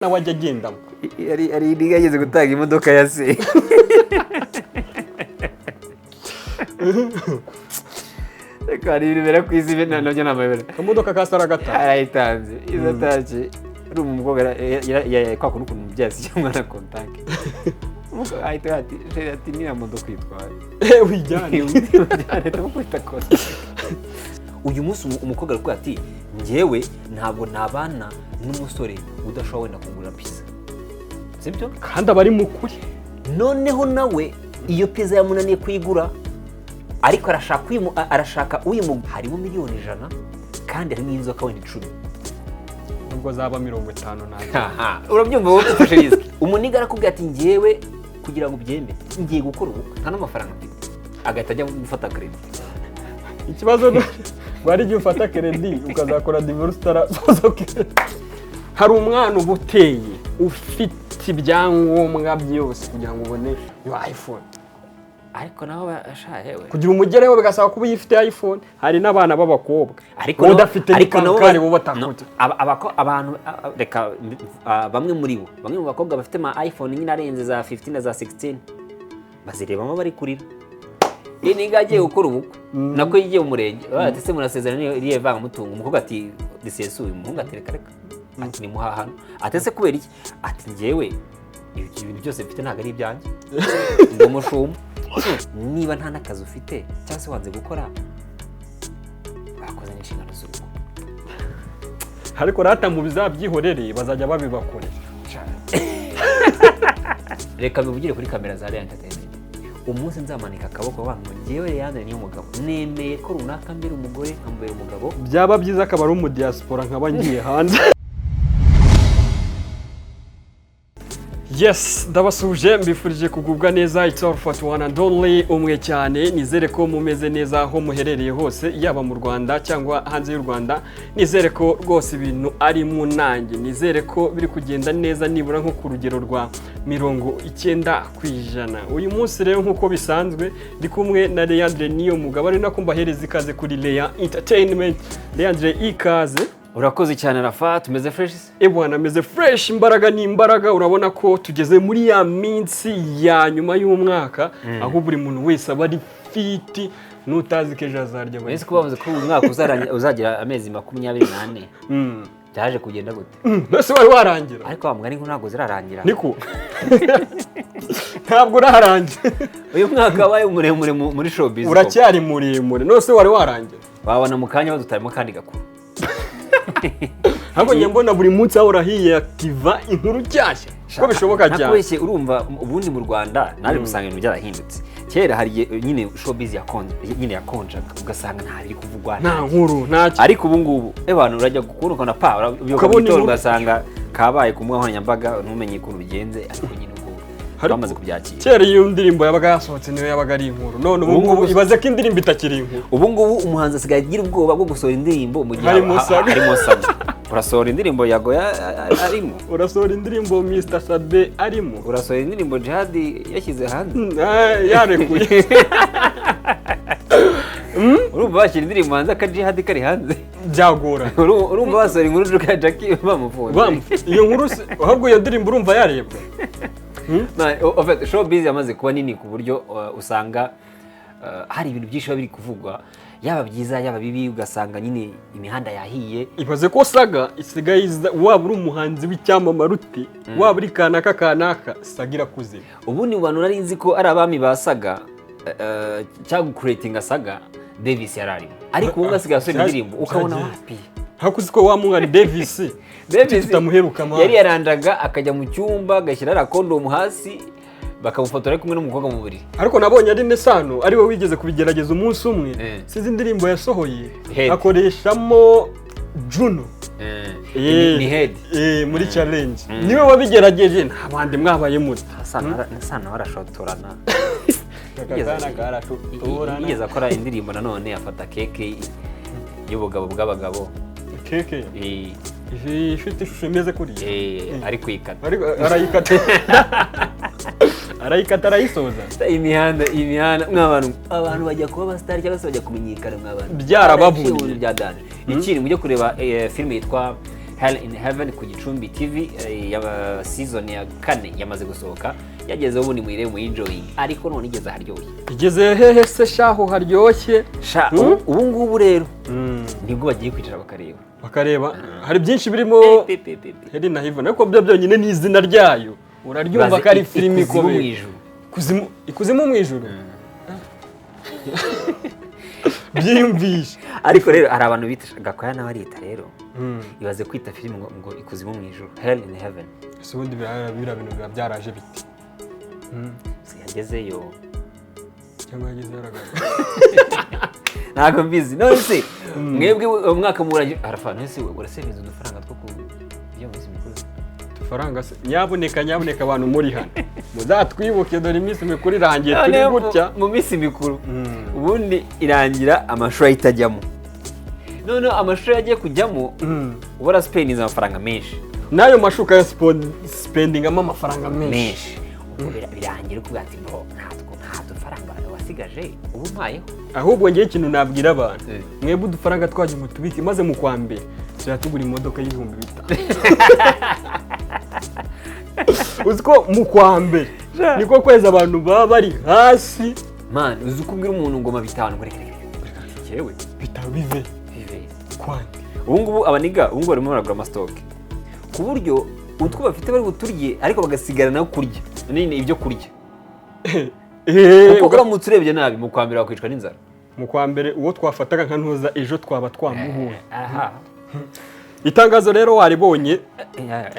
Nawe ajya agendamo. Yari yageze gutanga imodoka ya se. Reka, hari ibintu bibera ku isi nabyo ni amayobera. Akamodoka ka saragata. Arayitanze izo atashye ari umukobwa kwa kundi ukuntu umubyeyi asigira umwana kontake, ahita ati: "Chérie," ati, "niya modoka uyitwaye." Wijyane. Leta mukubita kontake. Uyu munsi umukobwa aravuga ati: "Njyewe ntabwo nabana n'umusore udashobora wenda kugura pizza," sibyo? Kandi aba ari mu kuri. Noneho nawe iyo pizza yamunaniye kuyigura, ariko arashaka uyimu harimo miliyoni 100 kandi harimo inzoka wenda 10. Nubwo zaba 50 ntabwo. Haha, urabyumva wowe ufashe risk. Umuniga arakubwira ati: "Njyewe kugira ngo ubyemere ngiye gukora ubukwe nta n'amafaranga mfite," agahita ajya gufata crédit. Ikibazo ni ngo hari igihe ufata crédit ukazakora divorce utarasoza crédit. Hari umwana uba uteye ufite ibyangombwa byose kugira ngo ubone iyo iPhone. Ariko nabo bashahewe. Kugira umugereho bigasaba kuba uyifite iPhone. Hari n'abana b'abakobwa Ariko wowe udafite ariko nabo n'ikankari, wowe no, batakuta. Abantu reka bamwe muri bo, bamwe mu bakobwa bafite ama iPhone nyine arenze za 15 na za 16, bazirebamo bari kurira. Iyi niga agiye gukora ubukwe, nako yigiye mu murenge, bati: "Se murasezerana iriya vangamutungo?" Umukobwa ati: "Risesuye." Umuhungu ati: "Reka reka," ati: "Nimuhahano." Ati: "Ese kubera iki?" Ati: "Njyewe ibyo bintu byose mfite ntabwo ari ibyanjye, ndi umushumba." Niba nta n'akazi ufite cyangwa se wanze gukora, bakoze n'inshingano z'urugo. Ariko rata mu bizabyihorere, bazajya babibakorera. Reka bivugire kuri kamera za Real Entertainment: umunsi nzamanika akaboko bavuga ngo njyewe Leandre niyo mugabo, nemeye ko runaka mbere umugore nkamubera umugabo. Byaba byiza akaba ari umudiyasipora nkaba ngiye hanze. Yes, ndabasuhuje, mbifurije kugubwa neza. It's all for one and only, umwe cyane. Nizere ko mumeze neza aho muherereye hose, yaba mu Rwanda cyangwa hanze y'u Rwanda. Nizere ko rwose ibintu ari mu nanjye, nizere ko biri kugenda neza nibura nko ku rugero rwa 90%. Uyu munsi rero, nk'uko bisanzwe, ndi kumwe na Leandre Niyo Mugabo, ari nako mbahereza ikaze kuri Lea Entertainment. Leandre, ikaze. Urakoze cyane Rafa, tumeze fresh. Ebwana, ameze fresh, imbaraga ni imbaraga. Urabona ko tugeze muri ya minsi ya nyuma y'umwaka, aho buri muntu wese aba ari fit, n'utazi ko ejo azarya aba ari Uretse ko bavuze ko uyu mwaka uzagira amezi 24. Byaje kugenda gute? Mbese wari warangira? Ariko wa mugani ngo ntabwo zirarangira. Niko, ntabwo urarangira. Uyu mwaka wabaye muremure muri showbiz. Uracyari muremure, none wari warangira? Wabona mu kanya badutayemo kandi gakuru. Ahubwo njya mbona buri munsi hahora hiyakiva inkuru nshyashya uko bishoboka cyane. Nakubeshye, urumva ubundi mu Rwanda naje gusanga ibintu byarahindutse. Kera hari igihe nyine showbiz yakonje, nyine yakonjaga, ugasanga nta biri kuvugwa. Nta nkuru, nta Ariko ubu ngubu abantu urajya gukura ukabona pa ubyuka mu Ukabona gitondo inkuru. ugasanga kabaye ku mbuga nkoranyambaga, ntumenye ukuntu bigenze, ariko nyine ubwo Ariko bamaze kubyakira. Kera iyo ndirimbo yabaga yasohotse niyo yabaga ari inkuru, none ubu Ubu ngubu ngubu ibaze ko indirimbo itakiri inkuru. Ubu ngubu umuhanzi asigaye agira ubwoba bwo gusohora indirimbo mu gihe Harimo Saga. Harimo Saga. Urasohora indirimbo Yago arimo? Urasohora indirimbo Mr Sabe arimo? Urasohora indirimbo Jihad yashyize hanze? Yarekuye. Urumva bashyira indirimbo hanze aka Jihad kari hanze? Byagorana. Urumva basohora inkuru ya Jackie bamufunze? Iyo nkuru ahubwo iyo ndirimbo urumva yarebwa? En fait, showbiz yamaze kuba nini ku buryo usanga hari ibintu byinshi biba biri kuvugwa, yaba byiza yaba bibi, ugasanga nyine imihanda yahiye. Ibaze ko saga isigaye waba uri umuhanzi w'icyamamare ute, waba uri kanaka kanaka, saga irakuze. Ubundi mu bantu nari nzi ko ari abami ba saga cyangwa kuretinga saga, Davis yari arimo, ariko ubu ngubu asigaye asohora indirimbo ukabona wapi. Hakuzi ko wa mwana Davis Davis tutamuheruka mwana. Yari yarandaga akajya mu cyumba agashyira ariya kondomu hasi, bakamufotora ari kumwe n'umukobwa mu buriri. Ariko nabonye ari Nesano ari we wigeze kubigerageza umunsi umwe. Sinzi indirimbo yasohoye. Head. Akoreshamo Juno. Ni Head. Muri challenge niwe wabigerageje, nta bandi mwabaye muti. Sano arashotorana. Aka kana karashotorana. Yigeze akora indirimbo nanone afata keke y'ubugabo bw'abagabo. Keke ifite ishusho imeze kuriya. Ari kuyikata. Ariko arayikata, arayikata, arayisoza. Imihanda, imihanda mwabantu, abantu bajya kuba abasitari cyangwa se bajya kumenyekana mwabantu. Byarabavunye. Baraciye ibintu bya danger. Ikindi mujye kureba filime yitwa Hell in Heaven ku Gicumbi TV, ya season ya kane yamaze gusohoka, yagezeho ubundi muyirebe, muyi-enjoying, ariko none igeze aharyoshye. Igeze hehe se shaho haryoshye? Sha, ubu ngubu rero nibwo bagiye kwicara bakareba. Bakareba, hari byinshi birimo. Pe, pe, pe, pe. Hell in Heaven, ariko byo byonyine ni izina ryayo uraryumva Ibaze ko ari filimi ikuzimu mu ikomeye. ijuru. Ikuzimu, ikuzimu mu ijuru, byiyumvishe. Ariko rero hari abantu bita Gakwaya nawe arita rero. Ibaze kwita filimi ngo ikuzimu mu ijuru, Hell in Heaven. Ese ubundi biriya bintu biba byaraje biti? Si yagezeyo? Cyangwa yagezeyo aragaruka? Ntabwo mbizi. None se mwebwe umwaka muragira arafa? None se urasevinze udufaranga two kurya mu minsi mikuru? Udufaranga se? Nyabuneka, nyabuneka, abantu muri hano muzatwibuke. Dore iminsi mikuru irangiye turi Noneho gutya. Mu minsi mikuru ubundi irangira amashuri ahita ajyamo. Noneho amashuri agiye kujyamo, ubona spendinze amafaranga menshi. N'ayo mashuka ya spendingamo amafaranga menshi. Menshi. Ubwo birangira ukuvuga ati: "Bro, nta dufaranga wasigaje ubu mpayeho." Ahubwo ngewe ikintu nabwira abantu, mwebwe udufaranga twanyu mutubike, maze mu kwa mbere tuzajya tugura imodoka y'5,000. Uzi ko mu kwa mbere niko kwezi abantu baba bari hasi? Man, uzi ko ubwira umuntu ngoma bitanu ngo reka reka reka reka, yewe. Bitanu bive bive kwande? Ubu ngubu abaniga, ubu ngubu barimo baragura ama stock ku buryo utwo bafite bari buturye, ariko bagasigara nayo kurya nini, ibyo kurya, kuko uramutse urebye nabi mu kwa mbere wakwicwa n'inzara. Mu kwa mbere uwo twafataga nka ntuza ejo twaba twamuhuye. Aha. Itangazo rero waribonye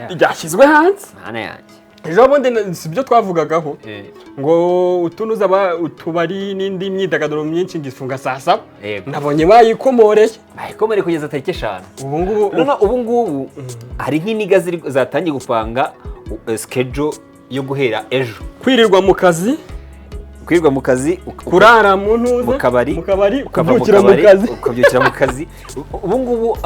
ryashyizwe hanze Mana yanjye! Ejo bundi si byo twavugagaho ngo utunuza utubari n'indi myidagaduro myinshi ngo ifunga saa 7? Yego. Nabonye bayikomoreye. Bayikomere kugeza tariki 5. Ubu ngubu. None ubu ngubu hari nk'iniga zatangiye gupanga schedule yo guhera ejo. Kwirirwa mu kazi. Kwirirwa mu kazi, kurara mu ntuza, mu kabari, mu kabari, ukava mu kubyukira mu kabari, kazi. Ukabyukira mu kazi. Ubu ngubu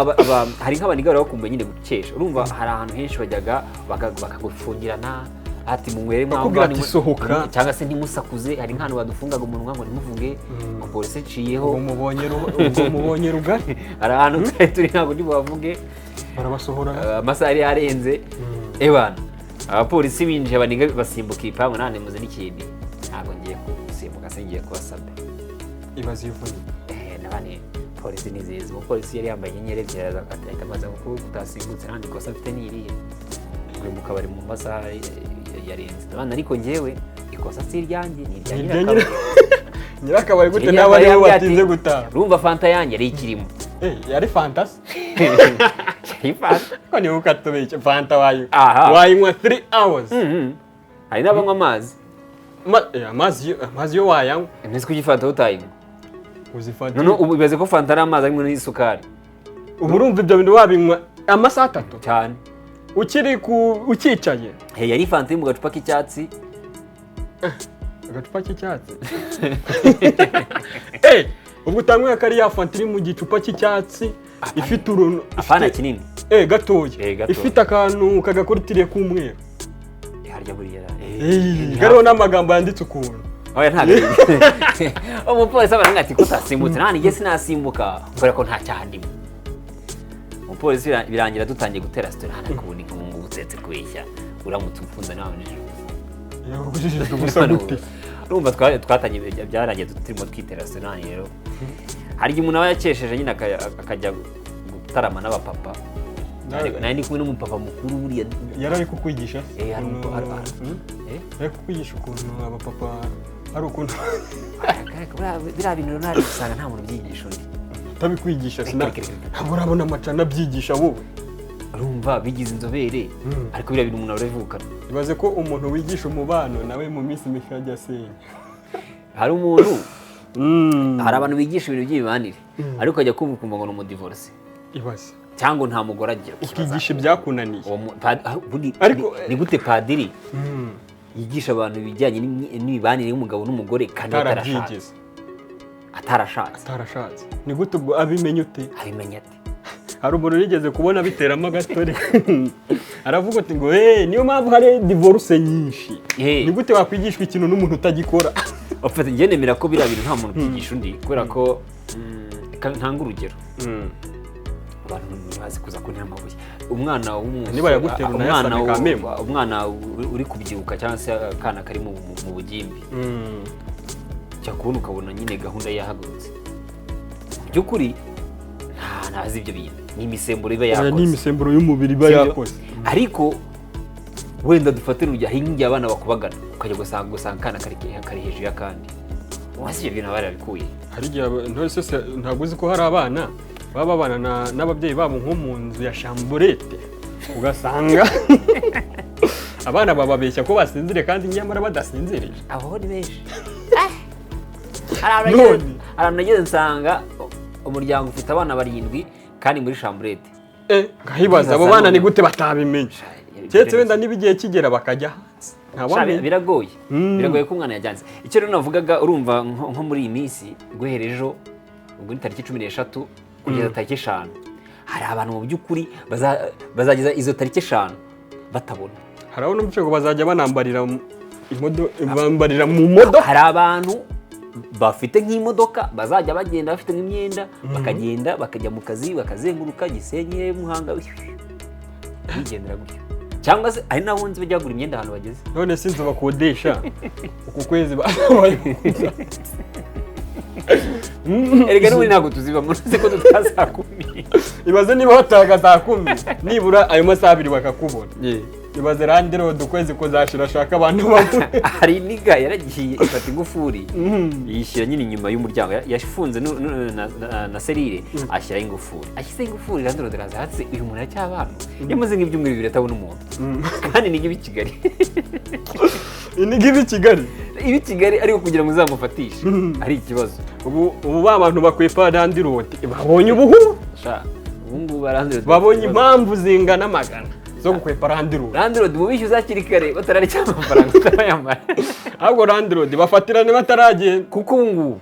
hari nk'abaniga bari bakumbuye nyine gukesha. Urumva hari ahantu henshi bajyaga bakagufungirana ati munywere mwangwa. Bakubwira ati, "Sohoka." Cyangwa se ntimusakuze. Hari nk'ahantu badufungaga umunwa ngo ntimuvuge ngo polisi iciyeho. Ubwo mubonye rugari. Hari ahantu twari turi ntabwo ntibuhavuge. Barabasohora. Amasaha yari yarenze. Ebana, abapolisi binjiye, abaniga basimbuka ibipangu. Nane muze n'ikindi, ntabwo ngiye gusimbuka, singiye kubasabe. Ibaze iyo uvunika. Nabane polisi ni nziza. Umupolisi yari yambaye inyenyeri ebyiri, araza ahita amaze ngo kuba utasimbutse nta kosa mfite ni irihe? Uri mu kabari mu masaha yarenze. Ndabana, ariko njyewe ikosa si iryanjye, ni irya Ni irya nyirakabari. Nyirakabari gute? Yari Nawe yambaye, ariwe yambwiye ati, watinze gutaha. Urumva fanta yanjye yari ikirimo. Yari fantasi. Yari fanta. Ko niba ukatubeshya, fanta wayo Aha. wayinywa 3 hours. Hari n'abanywa amazi. Amazi yo wayanywa. Nzi ko fanta utayinywa. Uzifata. None ubu ibaze ko fanta ari amazi arimo n'isukari. Ubu urumva ibyo bintu wabinywa amasaha 3? Cyane. Ukiri ku ucyicaye? Hey, yari fanta iri mu gacupa k'icyatsi. Agacupa k'icyatsi. Ubwo utanyweye ko ari ya fanta iri mu gicupa cy'icyatsi ifite uruntu Apana kinini. Gatoya. Gatoya. Ifite akantu kagakorotiriye k'umweru. Harya buriya Kariho n'amagambo yanditse ukuntu. Oya, ntabwo umupolisi aba ati ko utasimbutse, nta nige sinasimbuka kubera ko nta cyaha ndimo. Umupolisi birangira dutangiye gutera story hano, ariko ubu ni nk'ubu ngubu utetse kubeshya uramutse umfunze nawe nijoro. Yakujijije ubusa gute? Urumva twatangiye, byarangiye turimo twitera story hano. Rero hari igihe umuntu aba yakesheje nyine akajya gutarama n'abapapa. Nari ndi kumwe n'umupapa mukuru buriya. Yari ari kukwigisha Hari ukuntu- Eh? Yari kukwigisha ukuntu abapapa hari ukuntu Biriya bintu rero nari gusanga nta muntu ubyigisha undi. Utabikwigisha sina. Reka, reka, reka. Ntabwo urabona amacana abyigisha wowe. Urumva bigize inzobere, ariko biriya bintu umuntu arabivukana. Ibaze ko umuntu wigisha umubano nawe mu minsi mike ajya asenya. Hari umuntu, hari abantu bigisha ibintu by'imibanire, ariko ajya kumva ukumva ngo ni umudivorce Ibaze. cyangwa nta mugore agira. Ukigisha ibyakunaniye. Uwo ubundi ni gute padiri yigisha abantu ibijyanye n'imibanire y'umugabo n'umugore kandi atarashatse? Atarabyigize. Atarashatse. Atarashatse, ni gute ubwo abimenya ute? Abimenya ate? Hari umuntu yigeze kubona biteramo agatore, aravuga ati ngo hey, niyo mpamvu hari divorce nyinshi. Ni gute wakwigishwa ikintu n'umuntu utagikora? Ufite, njye nemera ko biriya bintu nta muntu ubyigisha undi, kubera ko reka ntange urugero. Abantu ntibazi kuza kuntera amabuye. Umwana w'umusore, Niba yagutera umwana unayasame kamembe. Umwana uri kubyibuka cyangwa se akana kari mu bugimbi, jya kubona ukabona nyine gahunda ye yahagurutse. Mu by'ukuri ntazi ibyo bintu, ni imisemburo iba Oya, yakoze. ni imisemburo y'umubiri iba Sibyo? yakoze. Ariko wenda dufate urugero, hari nk'igihe abana bakubagana, ukajya gusanga akana kari hejuru y'akandi. Wasi ibyo bintu baba barabikuye? Hari igihe ntore se ntabwo uzi ko hari abana baba babana n'ababyeyi babo nko mu nzu ya chambrette, ugasanga abana bababeshya ko basinziriye kandi nyamara badasinziriye? Abo ni benshi. Hari ahantu None. Hari ahantu nageze nsanga umuryango ufite abana barindwi kandi muri chambrette. Nkahibaza abo bana ni gute batabimenya, keretse wenda niba igihe kigera bakajya hanze, ntawamenya. Biragoye. Biragoye ko umwana yajyanze. Icyo rero navugaga, urumva nko muri iyi minsi guhera ejo, ubwo ni tariki 13 kugeza tariki 5, hari abantu mu by'ukuri bazageza izo tariki 5 batabona. Hari abo numvise ngo bazajya banambarira bambarira mu modoka. Hari abantu bafite nk'imodoka bazajya bagenda bafite nk'imyenda, bakagenda bakajya mu kazi, bakazenguruka Gisenyi, Muhanga, bigendera gutyo, cyangwa se hari n'abo nzi bajya bagura imyenda ahantu bageze. None se inzu bakodesha uku kwezi Erega n'ubundi ntabwo tuzibamo, uretse ko tutazakumira. Ibaze niba batahaga saa 10, nibura ayo masaha 2 bakakubona. Ibaze landlord ukwezi kuzashira ashaka abantu bagure. Hari iniga yaragiye ifata ingufuri, yishyira nyine inyuma y'umuryango, yafunze na serire, ashyiraho ingufuri. Ashyizeho ingufuri, landlord araza, ati: "Uyu muntu aracyabana?" Yamaze nk'ibyumweru 2 atabona umuntu, kandi ni iba i Kigali. Iniga iba i Kigali. Iba i Kigali, ariko kugira ngo uzamufatishe ari ikibazo. Ubu ba bantu bakwepa landlord babonye ubuhuru. Sha, ubu ngubu landlord Babonye impamvu zingana magana zo gukwepa landlord. Landlord mubishyuza hakiri kare batararya amafaranga utarayamara. Ahubwo landlord bafatirane bataragenda. Kuko ubu ngubu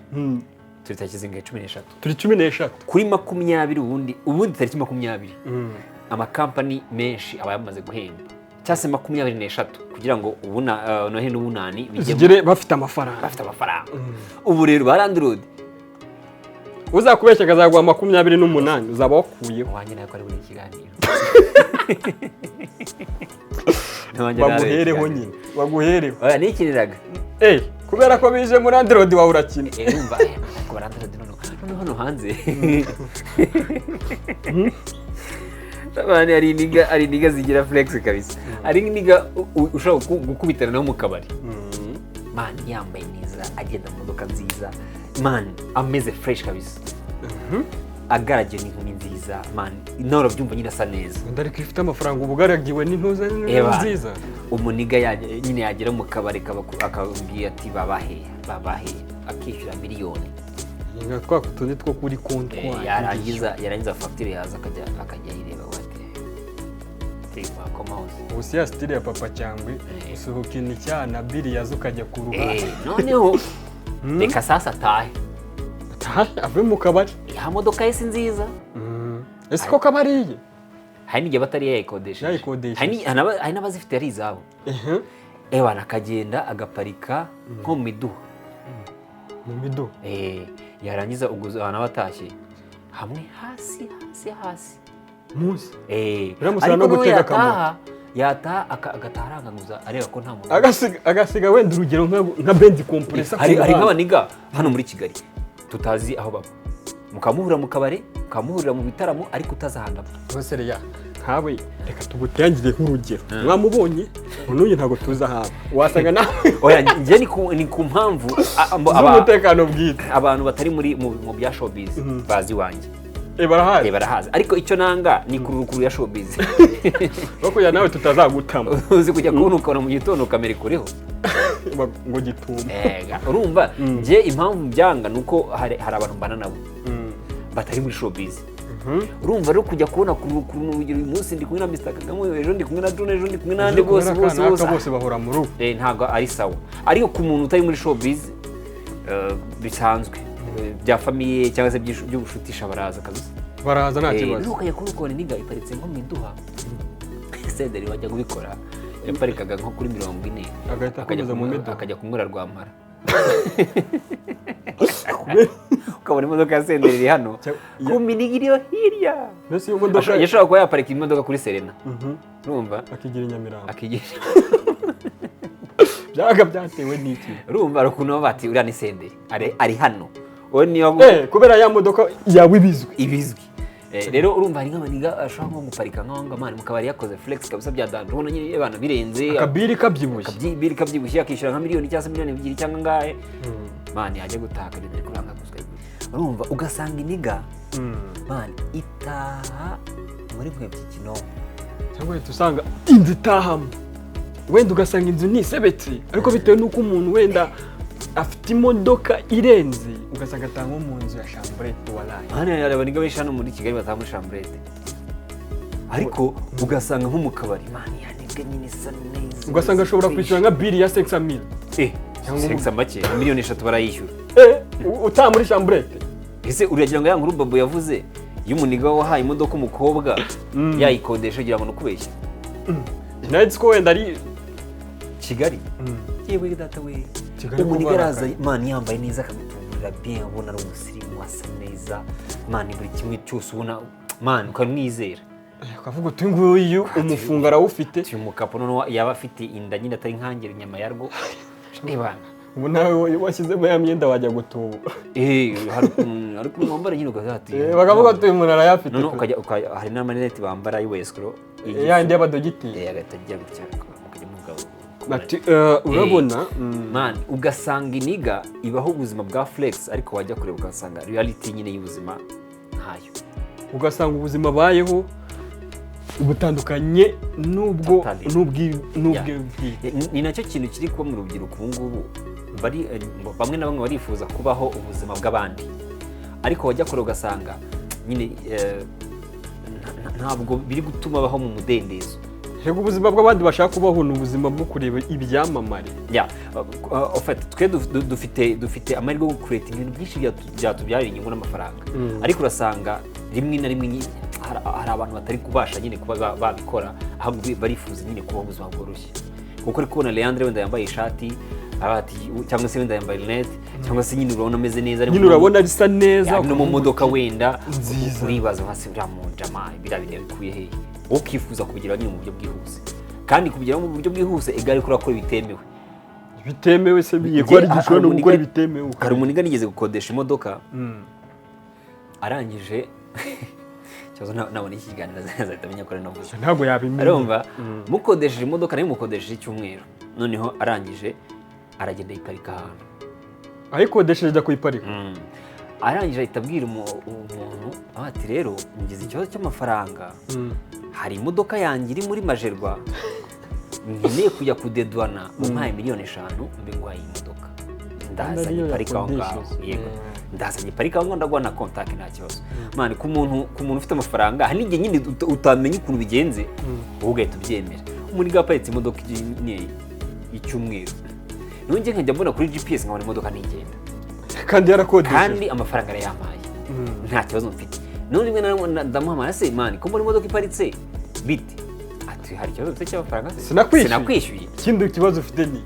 turi tariki zingahe? 13. Turi 13. Kuri 20, ubundi tariki 20 amakampani menshi aba yamaze guhemba, cyangwa se 23, kugira ngo Noheli n'Ubunani bijyemo zigere bafite amafaranga. Bafite amafaranga. Ubu rero ba landlord Uzakubeshya akazaguha 28, uzaba wakuyeho. Wanjye ntabwo ari buri kiganiro. Ntiwanjye nawe Baguhereho ikiganiro. nyine, baguhereho. Oya, nikiniraga. Kubera ko bije muri landlord wawe urakina. Urumva, ariko ba landlord noneho hano hanze. Abantu hari iniga zigira flex kabisa. Hari iniga ushobora gukubitana nawe mu kabari. Man, yambaye neza, agenda mu modoka nziza, man, ameze fresh kabisa, agaragiwe n'inkumi nziza, man, nawe urabyumva nyine, asa neza. Undi ariko ifite amafaranga uba ugaragiwe n'intuza Eba. nziza. Umuniga nyine yagera mu kabari akabwira ati: "Babahe, babahe," akishyura miliyoni. Nka twa tundi two kuri comptoir. Yarangiza fagitire yaza akajya ayireba ati: "Take house." Ubu si ya style ya Papa Cyangwe, usohokana icyana biri yaza ukajya ku ruhande. Noneho reka sasa atahe. Atahe ave mu kabari. Ya modoka ye si nziza. Ese ko kabariye? Hari n'igihe batari yayikodesheje. Yayikodesheje. Hari n'abazifite ari izabo. Ewana, akagenda agaparika nko mu miduha. Mu miduha. Yarangiza ubwo abantu batashye hamwe hasi hasi hasi. Munsi. Biramusaba Ariko no noneho gutega. yataha agataha arangamuza areba ko nta muntu. Agasiga wenda urugero nka benzi compressor ku Hari muhanda. nk'abaniga hano muri Kigali tutazi aho baba, mukamuhurira mu kabari, mukamuhurira mu bitaramo, ariko utazi ahantu aba. Rwose reya nkawe reka tugutangire nk'urugero, mwamubonye n'uyu ntabwo tuzi ahantu wasanga nawe. Oya, njye ni ku mpamvu Z'umutekano bwite. abantu batari muri mu bya showbiz bazi iwanjye. Barahari. Barahazi, ariko icyo nanga ni kururukuru ya showbiz. No kugira nawe tutazagutama. Uzi kujya kubona ukabona mu gitondo kamera ikuriho. Ngo gituma. Ega, urumva njye impamvu byanga ni uko hari abantu mbana nabo batari muri showbiz. Urumva rero kujya kubona ku urugero uyu munsi ndi kumwe na Mr Kagame, ejo ndi kumwe na John, ejo ndi kumwe n'andi, bose bose bose. Bose bahora mu rugo. Ntabwo ari sawa, ariko ku muntu utari muri showbiz, bisanzwe, bya famille cyangwa se by'ubushutisha, baraza kabisa. Baraza nta kibazo. Nuko ukajya kubona ukabona iniga iparitse nko mu iduha. Senderi wajya kubikora yaparikaga nko kuri 40. Agahita Akajya akomeza mu miduha. Akajya kunywera Rwampara. Ukabona imodoka ya Senderi iri hano, kumbe iniga iriyo hirya. Mbese iyo modoka Yashobora kuba yaparika imodoka kuri Serena, urumva? Akigira i Nyamirambo. Akigira. Byabaga byatewe n'iki? Urumva hari ukuntu baba bati: "Uriya ni Senderi, ari hano." Uwo niyo. Kubera ya modoka yawe ibizwi. Ibizwi. Rero urumva hari nk'abaniga ashobora nko guparika nk'aho ngaho, man, mu kabari yakoze flex kabisa bya danger, ubona nyine abantu birenze. Akabiri kabyibushye. Akabiri kabyibushye, akishyura nka miliyoni cyangwa se miliyoni 2 cyangwa angahe, man, yajya gutaha akagenda ari kurangaguzwa. Urumva ugasanga iniga, man, itaha muri nkweto ikinonko. Cyangwa uhita usanga inzu itahamo, wenda ugasanga inzu ntisebetse, ariko bitewe n'uko umuntu wenda afite imodoka irenze, ugasanga ataha nko mu nzu ya chambrette, waraye. Hano hari abaniga benshi hano muri Kigali bataha muri chambrette, ariko ugasanga nko mu kabari, man, yanibwe nyine isa neza. Ugasanga ashobora kwishyura nka bill ya 500 mille. Cyangwa Senkisa make, miliyoni 3 barayishyura. Utaha muri chambrette. Ese uragira ngo ya nkuru Babo yavuze y'umuniga wahaye imodoka umukobwa yayikodesha, ugira ngo ni ukubeshya? Nari ko wenda ari Kigali, yewe data we. Kigali. Umuniga ko araza, barakaye. man, yambaye neza, akagutumburira bien, ubona ari umusirimu, asa neza, man, buri kimwe cyose ubona, man, ukamwizera. Ukavuga uti: "Nguyu umufungo arawufite." Uyu mukapo noneho yaba afite inda nyine atari nkangira inyama yarwo reba. Ubu nawe washyizemo ya myenda wajya gutubura. Hari ukuntu wambara nyine ukaza ati Bakavuga ati: "Uyu muntu arayafite." Noneho ukajya hari n'amarinete bambara y'ubuyesikoro. Yandi y'abadogiteri. Agahita ajya gutya, mukajya muvuga. Bati: "Urabona." Man, ugasanga iniga ibaho ubuzima bwa flex, ariko wajya kureba ugasanga reality nyine y'ubuzima ntayo. Ugasanga ubuzima abayeho butandukanye n'ubwo Totally. n'ubwe bwite. Ni nacyo kintu kiri kuba mu rubyiruko ubu ngubu. Bamwe na bamwe barifuza kubaho ubuzima bw'abandi, ariko wajya kure ugasanga nyine ntabwo biri gutuma baho mu mudendezo. Reka, ubuzima bw'abandi bashaka kubaho ni ubuzima bwo kureba ibyamamare. Ya, en fait, twe dufite amahirwe yo gukuretinga ibintu byinshi byatubyarira inyungu n'amafaranga, ariko urasanga rimwe na rimwe hari abantu batari kubasha nyine kuba babikora, ahubwo barifuza nyine kubaho ubuzima bworoshye, kuko uri kubona Leandre wenda yambaye ishati, aravuga ati, cyangwa se wenda yambaye lunette, cyangwa se nyine urabona ameze neza, ari Nyine urabona bisa neza. Ari no mu modoka wenda Nziza. Uribaza nka se uriya mujama biriya bintu yabikuye hehe? Wowe ukifuza kubigeraho nyine mu buryo bwihuse, kandi kubigeraho mu buryo bwihuse igare ko urakora ibitemewe. Bitemewe se bigiye kuba ari Njye, igishobora no hari gukora ibitemewe. Hari umuniga nigeze gukodesha imodoka, arangije ikibazo nabona iki kiganiro azahita amenya ko ari navuze. Ntabwo yabimenya. Arumva mukodesheje imodoka, nayo mukodesheje icyumweru, noneho arangije aragenda yiparika ahantu. Ayikodesheje ajya kuyiparika. Arangije ahita abwira umuntu aho ati: "Rero ngize ikibazo cy'amafaranga, hari imodoka yanjye iri muri Magerwa nkeneye kujya kudedwana, umpaye miliyoni 5 mbe nguhaye iyi modoka, ndaza Ariyo nyiparika aho ngaho." yakodesheje. Yego. "Ndaza nyiparika aho ngaho, ndaguha na contact, nta kibazo." Man, ku muntu ufite amafaranga hari n'igihe nyine utamenya ukuntu bigenze, wowe ugahita ubyemera. Umuntu aparitse imodoka nyine icyumweru, niyo njye nkajya mbona kuri GPS nkabona imodoka ntigenda. Kandi yarakodesheje. Kandi amafaranga arayampaye, nta kibazo mfite. None rimwe na rimwe ndamuhamagara: "Se man, ko mbona imodoka iparitse bite?" Ati: "Hari ikibazo mfite cy'amafaranga se?" Sinakwishyuye. Sinakwishyuye. Ikindi kibazo ufite ni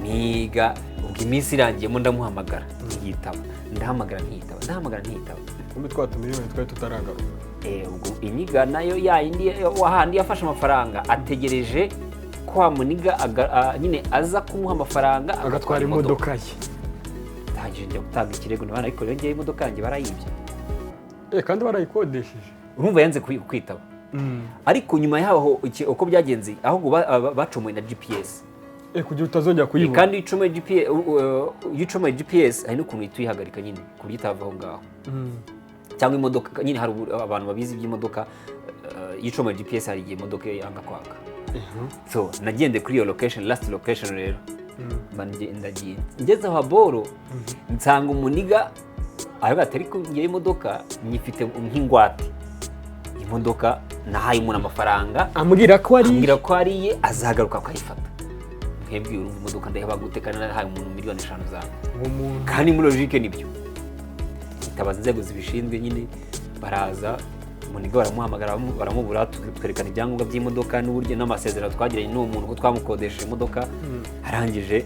Iniga ubwo iminsi irangiyemo, ndamuhamagara ntiyitaba, ndahamagara ntiyitaba, ndahamagara ntiyitaba. Kumbe twa tumiliyoni twari tutaragaruka. Ubwo iniga nayo yayindi wahandi yafashe amafaranga, ategereje ko wa muniga nyine aza kumuha amafaranga agatwara imodoka ye. Ndangije njya gutanga ikirego, ndabona ariko rero ngewe imodoka yanjye barayibye. Kandi barayikodesheje. Urumva yanze kwitaba, ariko nyuma yaho uko byagenze, ahubwo bacomoye na GPS. Kugira utazongera kuyibona. Kandi iyo ucomoye GPS, iyo ucomoye GPS hari n'ukuntu uhita uyihagarika nyine ku buryo itava aho ngaho, cyangwa imodoka nyine hari abantu babizi iby'imodoka, iyo ucomoye GPS hari igihe imodoka yanga kwaka. So nagendeye kuri iyo location, last location. Rero mba ndagiye, ngeze aho boro nsanga umuniga aravuga ati: "Ariko ngewe imodoka nyifite nk'ingwate, imodoka nahaye umuntu amafaranga." Ambwira ko ari Ambwira ko ari iye, azagaruka akayifata. Mwebwe urumva imodoka ndayiha gute kandi narahaye umuntu miliyoni 5 zanjye? Uwo muntu. Kandi muri logique nibyo. Itabaza inzego zibishinzwe nyine, baraza, umuniga baramuhamagara, baramubura. Twerekana ibyangombwa by'imodoka n'uburyo n'amasezerano twagiranye n'uwo muntu ko twamukodesheje imodoka. Arangije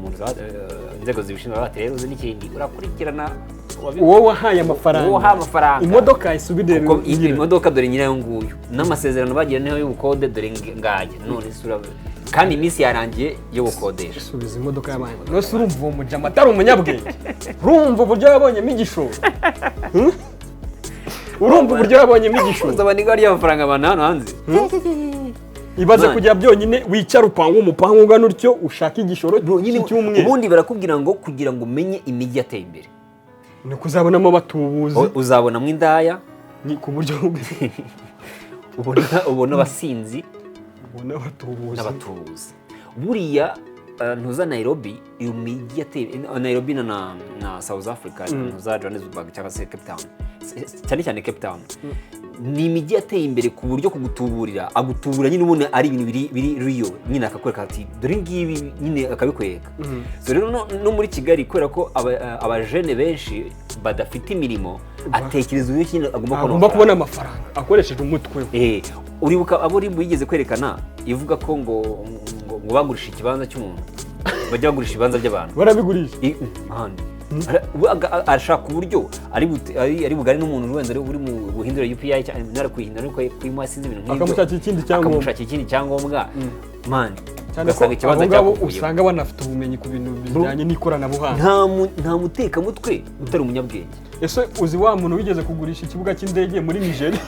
umuntu inzego zibishinzwe bati rero uzi n'ikindi urakurikirana uwo wahaye amafaranga, uwo wahaye amafaranga imodoka isubire kuko imodoka dore nyirayo nguyu n'amasezerano bagira niyo y'ubukode dore ngaya none sura kandi iminsi yarangiye yo gukodesha subiza imodoka y'abandi. Nose urumva uwo mujama atari umunyabwenge? Urumva uburyo yabonyemo igishoro? Urumva uburyo yabonyemo igishoro? Uzabona igare ry'amafaranga abantu hano hanze. Ibaze kujya byonyine wicara upanga umupangu ungana utyo ushaka igishoro cy'umweru. Ubundi barakubwira ngo kugira ngo umenye imijyi yateye imbere ni kuzabonamo abatubuzi, uzabonamo indaya, ni ku buryo ubona abasinzi, ubona abatubuzi n'abatubuzi. Buriya ntuza Nairobi, iyo mijyi yateye Nairobi na South Africa, ntuza Johannesburg cyangwa se Cape Town, cyane cyane Cape Town, ni imijyi yateye imbere ku buryo kugutuburira agutubura nyine ubona ari ibintu biri riyo nyine akakwereka ati dore ngibi nyine akabikwereka. So rero no muri Kigali kubera ko abajene benshi badafite imirimo atekereza uburyo nyine agomba kubona amafaranga akoresheje umutwe we. Uribuka abo uri bigeze kwerekana ivuga ko ngo bagurisha ikibanza cy'umuntu, bajya bagurisha ibibanza by'abantu barabigurisha. Arashaka uburyo ari bugari n'umuntu wenda uri mu guhindura UPI cyangwa nara kuyihindura ariko kuyimuha sinzi ibintu nk'ibyo, akamushakira ikindi cyangombwa man ugasanga ikibanza cyakuvuye. Usanga banafite ubumenyi ku bintu bijyanye n'ikoranabuhanga. Nta mutekamutwe utari umunyabwenge. Ese uzi wa muntu wigeze kugurisha ikibuga cy'indege muri Nigeria?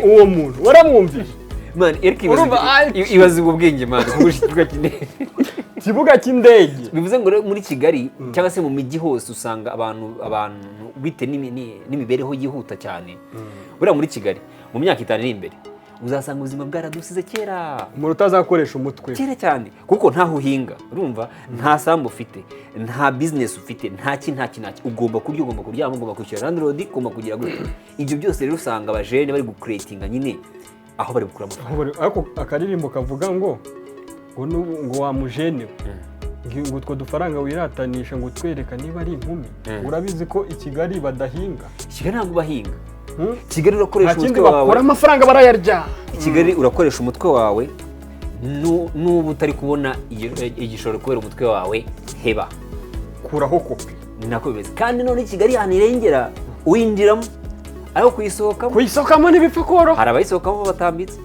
Uwo muntu waramwumvise? Man, Eric ibaze ubwo bwenge man kugurisha ikibuga cy'indege. Ikibuga cy'indege. Bivuze ngo muri Kigali cyangwa se mu mijyi hose usanga abantu bite n'imibereho yihuta cyane. Buriya muri Kigali mu myaka 5 iri imbere uzasanga ubuzima bwaradusize kera. Umuntu utazakoresha umutwe. Kera cyane kuko ntaho uhinga, urumva nta sambu ufite, nta business ufite, nta ki. Ugomba kurya, ugomba kuryama, ugomba kwishyura landlord, ugomba kugira gute. Ibyo byose rero usanga abajene bari gucreatinga nyine aho bari gukura amafaranga. Ariko akaririmbo kavuga ngo ngo wa mujene ngo utwo dufaranga wiratanisha ngo twereka niba ari inkumi. Urabizi ko i Kigali badahinga. Kigali ntabwo bahinga. Kigali urakoresha umutwe wawe. Bakora amafaranga barayarya. I Kigali urakoresha umutwe wawe n'ubu utari kubona igishoro kubera umutwe wawe heba. Kuraho kopi. Ni nako bimeze. Kandi none Kigali ahantu irengera winjiramo ariko kuyisohokamo. Kuyisohokamo ntibipfa koroha. Hari abayisohokamo batambitse.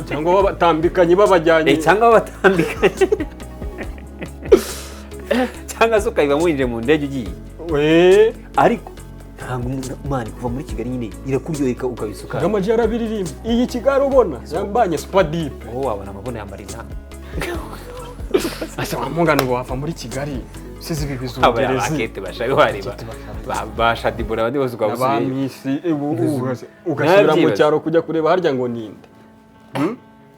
Cyangwa babatambikanye babajyanye. Cyangwa babatambikanye. Cyangwa se ukayiba winjiye mu ndege ugiye. Ariko ntabwo mani kuva muri Kigali nyine irakuryoheka ukabisuka. Kagame yarabiririmba. Iyi Kigali ubona yambanye super deep. Wowe wabona amabona yambara intama. Asa wamungana ngo wava muri Kigali. Sizi ibi bizungerezi. Abakete bashabe wareba. Bashadibura abandi bose ukabusubiye. Abamisi ugasubira mu cyaro kujya kureba harya ngo ninde.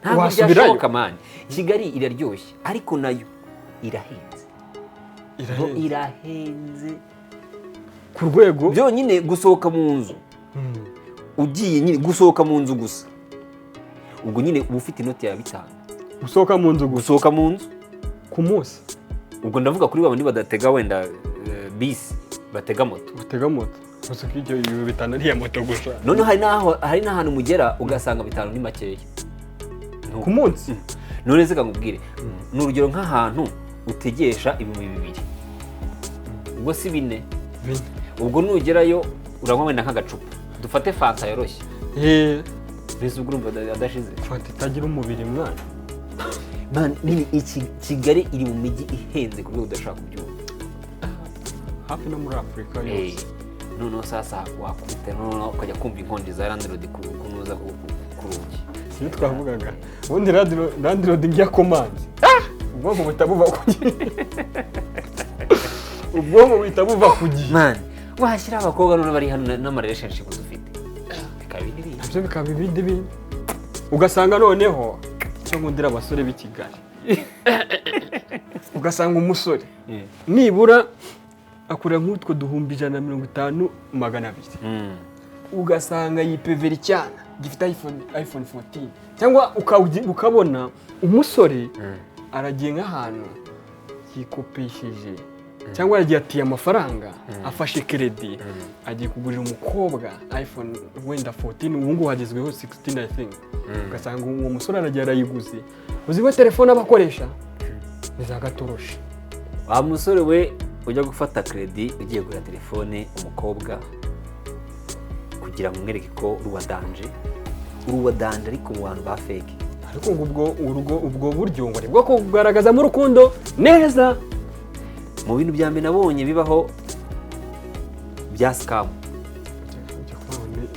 Ntabwo byashoboka mani. Kigali iraryoshye ariko nayo irahenze. Irahenze. Ku rwego byonyine gusohoka mu nzu ugiye nyine gusohoka mu nzu gusa ubwo nyine uba ufite inoti ya 5 gusohoka mu nzu gusohoka mu nzu ku munsi. Ubwo ndavuga kuri babandi badatega wenda bisi batega moto gusa ibyo 5 ari ya moto gusa. None hari n'ahantu mugera ugasanga 5 ni makeya ku munsi. None se nkubwire ni urugero nk'ahantu utegesha 2000 ubwo si 4 ubwo nugerayo uranywa wenda nk'agacupa dufate fanta yoroshye mbese ubwo urumva adashize fanta itagira umubiri mwana. Man nini Kigali iri mu mijyi ihenze ku rwego udashaka kubyumva hafi no muri Afurika yose. Noneho sasa wakubita noneho ukajya kumva inkonji za landlord kunuza ku rugi. Si twavugaga ubundi landlord ngiya komanze ubwonko buhita buva ku gihe. Ubwonko buhita buva ku gihe. Man washyira abakobwa none bari hano n'ama relationship dufite bikaba ibindi bintu. Nabyo bikaba ibindi bintu. Ugasanga noneho icyo nkundira abasore b'i Kigali. Ugasanga umusore nibura akura nk'utwo 150 200. Ugasanga yipevera icyana gifite iPhone 14 cyangwa ukabona umusore aragiye nk'ahantu yikopesheje Cyangwa yagiye atiye amafaranga, afashe crédit, agiye kugurira umukobwa iPhone wenda 14, ubu ngubu hagezweho 16, I think. Ugasanga uwo musore aragiye arayiguze. Uzi we telefone aba akoresha ni za gatoroshi. Wa musore we ujya gufata crédit ugiye kugura telefone umukobwa kugira ngo umwereke ko uri uwa danger, uri uwa danger, ariko mu bantu ba fake. Ariko ngo ubwo ubwo buryo ngo ni bwo kugaragazamo urukundo neza. Mu bintu bya mbere nabonye bibaho bya scam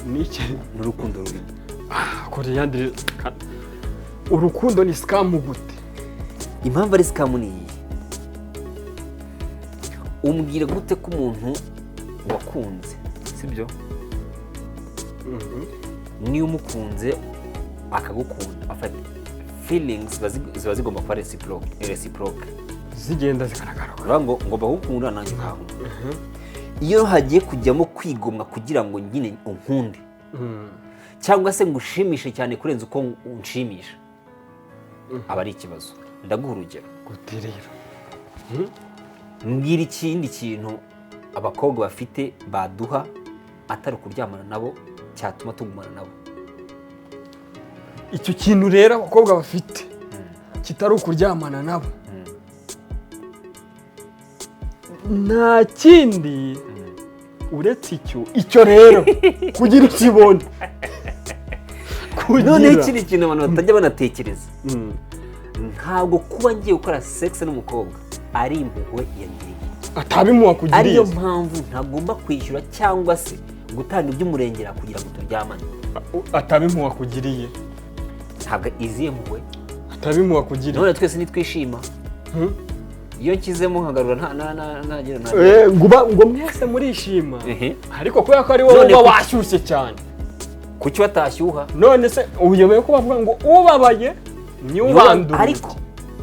Ni iki? N'urukundo rubi. Koreyandire, urukundo ni scam gute? Impamvu ari scam ni iyi: umbwira gute ko umuntu wakunze, sibyo, niyo umukunze akagukunda, afata feelings ziba zigomba kuba reciproque. Zigenda zikanagaruka. Uravuga ngo ngomba kugukunda, nanjye ukankunda. Iyo hagiye kujyamo kwigomwa kugira ngo nyine unkunde cyangwa se ngushimishe cyane kurenza uko unshimisha, aba ari ikibazo. Ndaguha urugero. Gute rero? Mbwira ikindi kintu abakobwa bafite baduha atari ukuryamana nabo cyatuma tugumana nabo. Icyo kintu rero abakobwa bafite kitari ukuryamana nabo nta kindi uretse icyo rero kugira ukibone. Noneho ikindi kintu abantu batajya banatekereza, ntabwo kuba ngiye gukora sex n'umukobwa ari impuhwe yangiriye. Atabimuha kugiriye. Ariyo mpamvu ntagomba kwishyura cyangwa se gutanga iby'umurengera kugira ngo turyamane. Atabimuha kugiriye. Ntabwo iziye mpuhwe. Atabimuha kugiriye. None twese nitwishima iyo nshyizemo nkagarura nta nta nta ntagira nta Ngo mwese murishima, ariko kubera ko ari wowe None uba washyushye cyane. Kuki watashyuha? None se uyobewe ko bavuga ngo ubabaye niwe ubandura?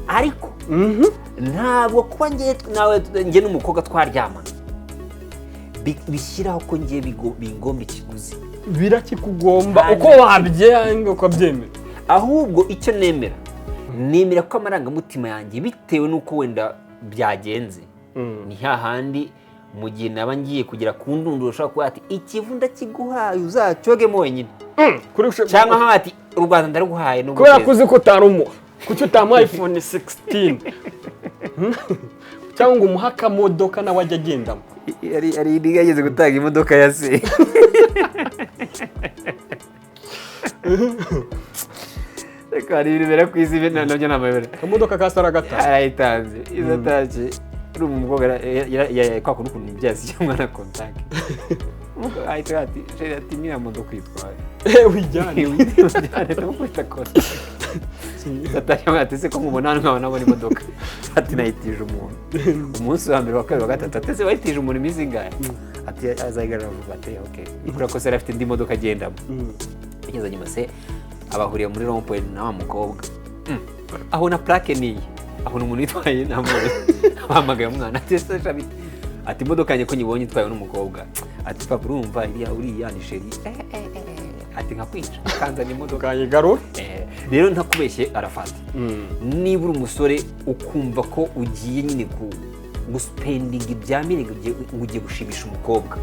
Ariko ntabwo kuba ngiye nawe, njye n'umukobwa twaryamana, bishyiraho ko ngiye bingomba ikiguzi. Birakikugomba. Nta Uko na wabyanga ukabyemera. Ahubwo icyo nemera, nemera ko amarangamutima yanjye, bitewe n'uko wenda byagenze, ni hahandi mu gihe naba ngiye kugera ku ndunduro ushobora kuba ati: "Ikivu ndakiguhaye, uzacyogemo wenyine." Cyangwa nkaho ati: "U Rwanda ndaruguhaye nubwo Kubera ko perezida." uzi ko utarumuha, kuki utamuha iPhone 16? Cyangwa ngo umuhe akamodoka nawe ajye agendamo? Yari yageze gutanga imodoka ya se. Reka, hari ibintu bibera ku isi nabyo ni amayobera. Akamodoka ka saragata. Arayitanze izo atashye uri umukobwa kwa kundi ukuntu umubyeyi asigira umwana contact, ahita ati: "Chéri," ati, "nyiriya modoka uyitwaye." Wijyane. Ujyane, ndamukubita contact. Atashye ati: "Se ko mubona hano nkaba nabona imodoka?" Ati: "Nayitije umuntu umunsi wa mbere, wa kabiri, wa gatatu." Ati: "Ese wayitije umuntu iminsi ingahe?" Ati: "Azayigarura vuba." Ati: "Okay." Kubera ko se yari afite indi modoka agendamo. Ageze nyuma se abahuriye muri rond-point na wa mukobwa, abona plaque niyi, abona umuntu witwaye, ntamubona, abahamagaye umwana ati: "Ese shabiti?" Ati: "Imodoka yanjye ko nyibonye itwawe n'umukobwa?" Ati: "Papa, urumva iriya, uriya ni chéri." "Eh, eh, eh." Ati: "Nkakwica kanzana imodoka." Ukayigarura. Rero ntakubeshye Arafati, niba uri umusore ukumva ko ugiye nyine ku guspendinga ibya mirenge ngo ugiye gushimisha umukobwa,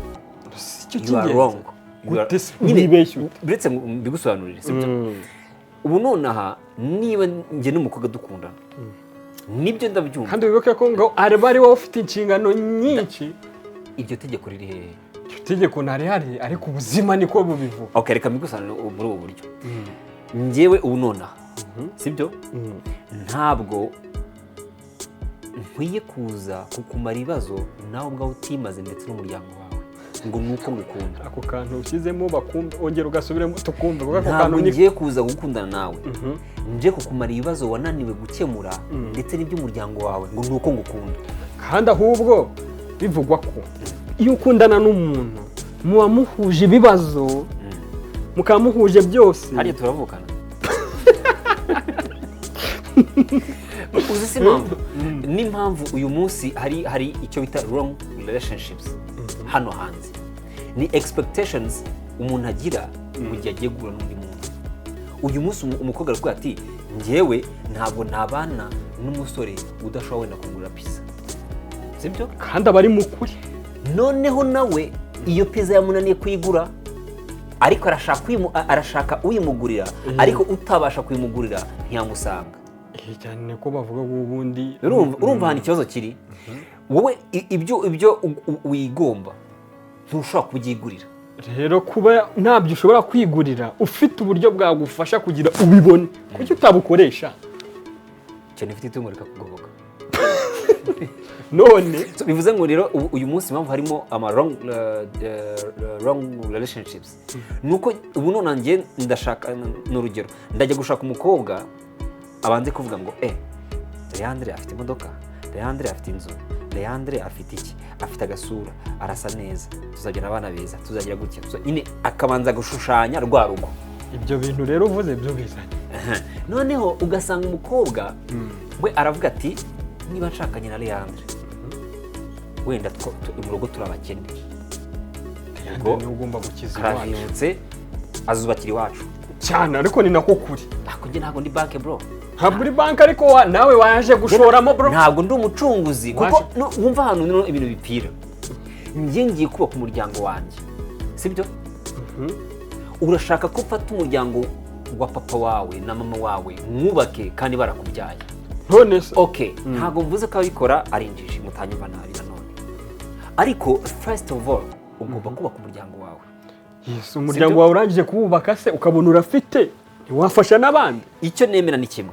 Si cyo you are cy'ingenzi. wrong. Gute se? Nyine, Wibeshye ute? uretse ngo mbigusobanurire, sibyo? Ubu nonaha niba njye n'umukobwa dukundana, nibyo, ndabyumva. Kandi wibuke ko ngo araba ari wowe ufite inshingano nyinshi. Iryo tegeko riri hehe? Iryo tegeko ntarihari, ariko ubuzima niko bubivuga. Ok, reka mbigusobanurire muri ubu buryo. Njyewe ubu nonaha, sibyo, ntabwo nkwiye kuza kukumara ibibazo nawe ubwawe utimaze ndetse n'umuryango wawe ngo ni uko ngukunda. Ako kantu ushyizemo bakumva, ongera ugasubiremo tukumva, kuko ako kantu Ntabwo ni ngiye kuza gukundana nawe nje kukumara ibibazo wananiwe gukemura ndetse n'iby'umuryango wawe ngo ni uko ngukunda. Kandi ahubwo bivugwa ko iyo ukundana n'umuntu muba muhuje ibibazo, mukaba muhuje byose. Hariya turavukana. Uzi si impamvu n'impamvu uyu munsi hari icyo bita wrong relationships hano hanze? Ni expectations umuntu agira mu gihe agiye guhura n'undi muntu. Uyu munsi umukobwa aravuga ati: "Njyewe ntabwo nabana n'umusore udashobora wenda kugura pizza," Sibyo? Kandi aba ari mu kuri. Noneho nawe iyo pizza yamunaniye kuyigura, ariko arashaka uyimugurira, ariko utabasha kuyimugurira ntiyamusanga. Cyane ko bavuga ngo ubundi Urumva ahantu ikibazo kiri? Wowe ibyo wigomba ntushobora kubyigurira. Rero kuba ntabyo ushobora kwigurira, ufite uburyo bwagufasha kugira ubibone, kuki utabukoresha? Cyane ufite itungo rikakugoboka. None So, bivuze ngo rero uyu munsi impamvu harimo ama wrong relationships nuko ubu none njye ndashaka, ni urugero, ndajya gushaka umukobwa abanze kuvuga ngo Leandre afite imodoka, Leandre afite inzu, Leandre afite iki, afite agasura, arasa neza, tuzagira abana beza, tuzagira gutya. So, nyine akabanza gushushanya rwa rugo. Ibyo bintu rero uvuze byo bizanye Noneho ugasanga umukobwa we aravuga ati: "Niba nshakanye na Leandre, wenda mu rugo turi abakene." Leandre niwe ugomba gukiza iwacu. Karavivutse, azubakira iwacu. Cyane, ariko ni nako kuri. Ntabwo njye, ntabwo ndi banke, bro. Ntabwo uri banki, ariko nawe waje gushoramo, bro. Ntabwo ndi umucunguzi kuko Waje- no, wumva ahantu noneho ibintu bipfira. Njye ngiye kubaka umuryango wanjye, sibyo? Urashaka ko mfata umuryango wa papa wawe na mama wawe mwubake kandi barakubyaye? None se Ok, ntabwo mvuze ko ababikora ari injiji, mutanyumva nabi nanone, ariko first of all ugomba kubaka umuryango wawe. Yes, umuryango wawe urangije kuwubaka se, ukabona urafite, ntiwafasha n'abandi? Icyo nemera ni kimwe: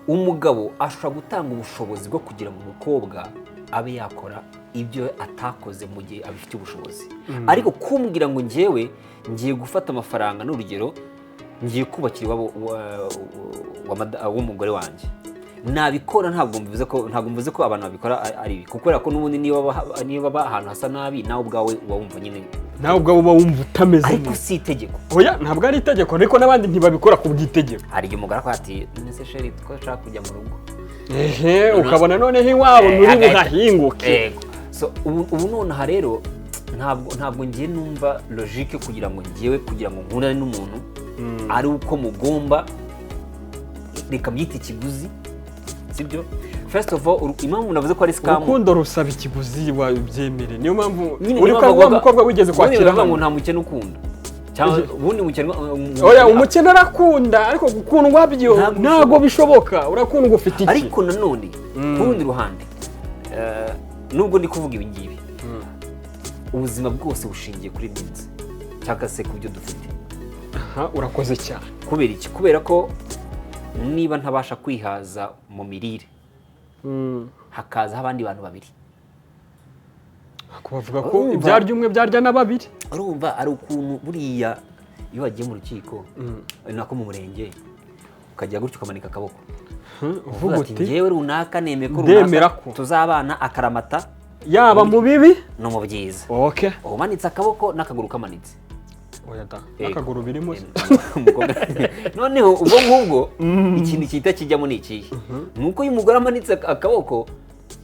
umugabo ashobora gutanga ubushobozi bwo kugira ngo umukobwa abe yakora ibyo atakoze mu gihe abifitiye ubushobozi, ariko kumbwira ngo njyewe ngiye gufata amafaranga, n'urugero, ngiye kubakira iwabo w'umugore wanjye, nabikora. Ntabwo mvuze ko abantu babikora ari ibi, kubera ko n'ubundi niba baba ahantu hasa nabi, nawe ubwawe uba wumva nyine Nawe ubwawe uba wumva utameze Ariko neza. si itegeko. Oya, ntabwo ari itegeko, ariko n'abandi ntibabikora ku bw'itegeko. Hari igihe umugore akora ati: "None se chéri, ko nshaka kujya mu rugo?" Ehe, ukabona noneho iwabo nturi buhahinguke. Yego. So ubu nonaha rero ntabwo ngiye numva logique kugira ngo ngewe, kugira ngo nkundane n'umuntu, ari uko mugomba, reka mbyite ikiguzi, sibyo? First of all, impamvu navuze ko ari scam, Urukundo rusaba ikiguzi, wabyemere, niyo mpamvu nyine uri niyo kwa mpamvu wa mukobwa wigeze ubundi kwakira baravuga ngo hano. nta mukene ukunda, cyangwa ubundi mukene Oya, umukene arakunda, ariko gukundwa byo Ntabwo ntabwo bishoboka. Urakundwa ufite iki? Ariko nanone ku rundi ruhande, nubwo ndi kuvuga ibi ngibi, ubuzima bwose bushingiye kuri needs cyangwa se ku byo dufite. Aha, urakoze cyane. Kubera iki? Kubera ko niba ntabasha kwihaza mu mirire, hakazaho abandi bantu babiri, Bavuga ko Urumva- ibyarya umwe byarya na babiri. Urumva ari ukuntu buriya iyo wagiye mu rukiko, nako mu murenge, ukajya gutyo ukamanika akaboko, Uvuga ati: uti "Njyewe runaka nemeye ko Ndemera runaka ko." tuzabana akaramata yaba mu bibi no mu byiza. Umanitse akaboko n'akaguru kamanitse. Oya da. Yego. N'akaguru birimo se? Noneho ubwo ngubwo ikintu gihita kijyamo ni ikihe? Ni uko iyo umugore amanitse akaboko,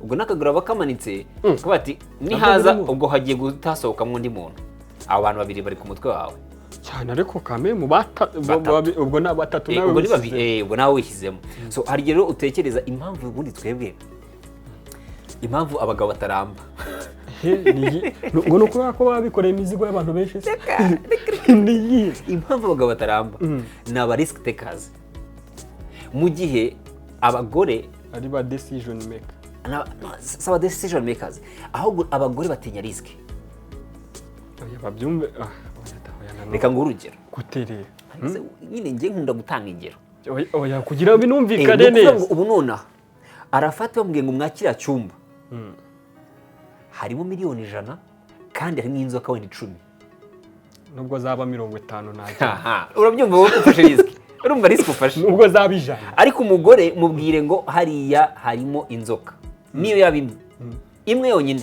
ubwo n'akaguru aba kamanitse, kuba ati nihaza birimo. ubwo hagiye guhita undi muntu, abo bantu babiri bari ku mutwe wawe. Cyane, ariko kame mu bata Batatu. ubwo ni batatu nawe Ubwo ni wisize. babiri, ubwo nawe wishyizemo. So hari igihe rero utekereza impamvu ubundi twebwe, impamvu abagabo bataramba. He, ngo ni ukubera ko baba bikoreye imizigo y'abantu benshi se? Ni iyihe? Impamvu abagabo bataramba ni aba risk takers, mu gihe abagore ari ba decision maker. No, si aba decision makers, ahubwo abagore batinya risk. Oya, babyumve, oya da, oya nanone. Reka nguhe urugero. Gute rero? Nyine njye nkunda gutanga ingero. Oya, oya, kugira ngo binumvikane Ni ukuvuga ngo neza. ubu nonaha arafata bamubwiye ngo mwakiriya cyumba harimo miliyoni 100 kandi harimo inzoka wenda 10. Nubwo zaba 50 ntacyo. Aha, urabyumva wowe ko ufashe risk? Urumva risk ufashe? Nubwo zaba 100. Ariko umugore mubwire ngo hariya harimo inzoka, niyo yaba imwe, imwe yonyine,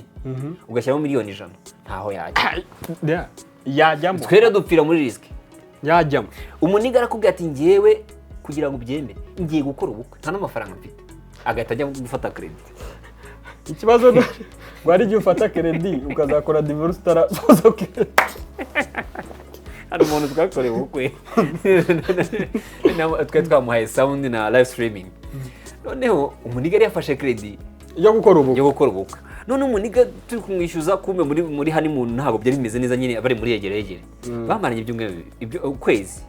ugashyiramo miliyoni 100, ntaho yajya. Yeah, yajyamo. Twere dupfira muri risk. Yajyamo. Umuniga arakubwira ati: "Ngewe kugira ngo ubyemere ngiye gukora ubukwe nta n'amafaranga mfite," agahita ajya gufata crédit. Ikibazo ngo hari igihe ufata crédit ukazakora divorce utarasoza crédit. Hari umuntu twakorewe ubukwe, twari twamuhaye sound na live streaming, noneho umuniga yari yafashe crédit yo gukora ubukwe. Yo gukora ubukwe. None umuniga turi kumwishyuza, kumbe muri honeymoon ntabwo byari bimeze neza nyine, bari muri yegereyegere, bamaranye ibyumweru 2, ibyo ukwezi.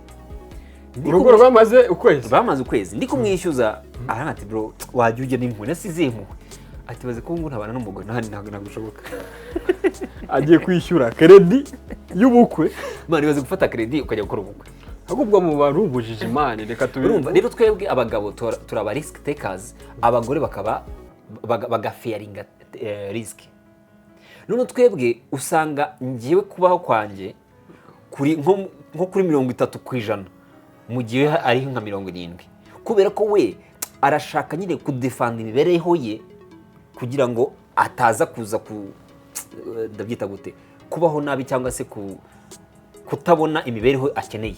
Urugo rwamaze ukwezi. Bamaze ukwezi. Ndi kumwishyuza, aravuga ati: "Bro, wajya ujya n'impuhwe, nasize impuhwe." Ati: "Baze ko ngo ntabana n'umugore ntabwo bishoboka." Agiye kwishyura crédit y'ubukwe. Man, ibaze gufata crédit ukajya gukora ubukwe. Ahubwo mu barubujije imana, reka tubi. Urumva rero, twebwe abagabo turaba risk takers, abagore bakaba bagafearinga risk. None twebwe usanga ngewe kubaho kwanjye kuri nko kuri 30%, mu gihe ari nka 70, kubera ko we arashaka nyine kudefanda imibereho ye kugira ngo ataza kuza ku, ndabyita gute, kubaho nabi cyangwa se kutabona imibereho akeneye.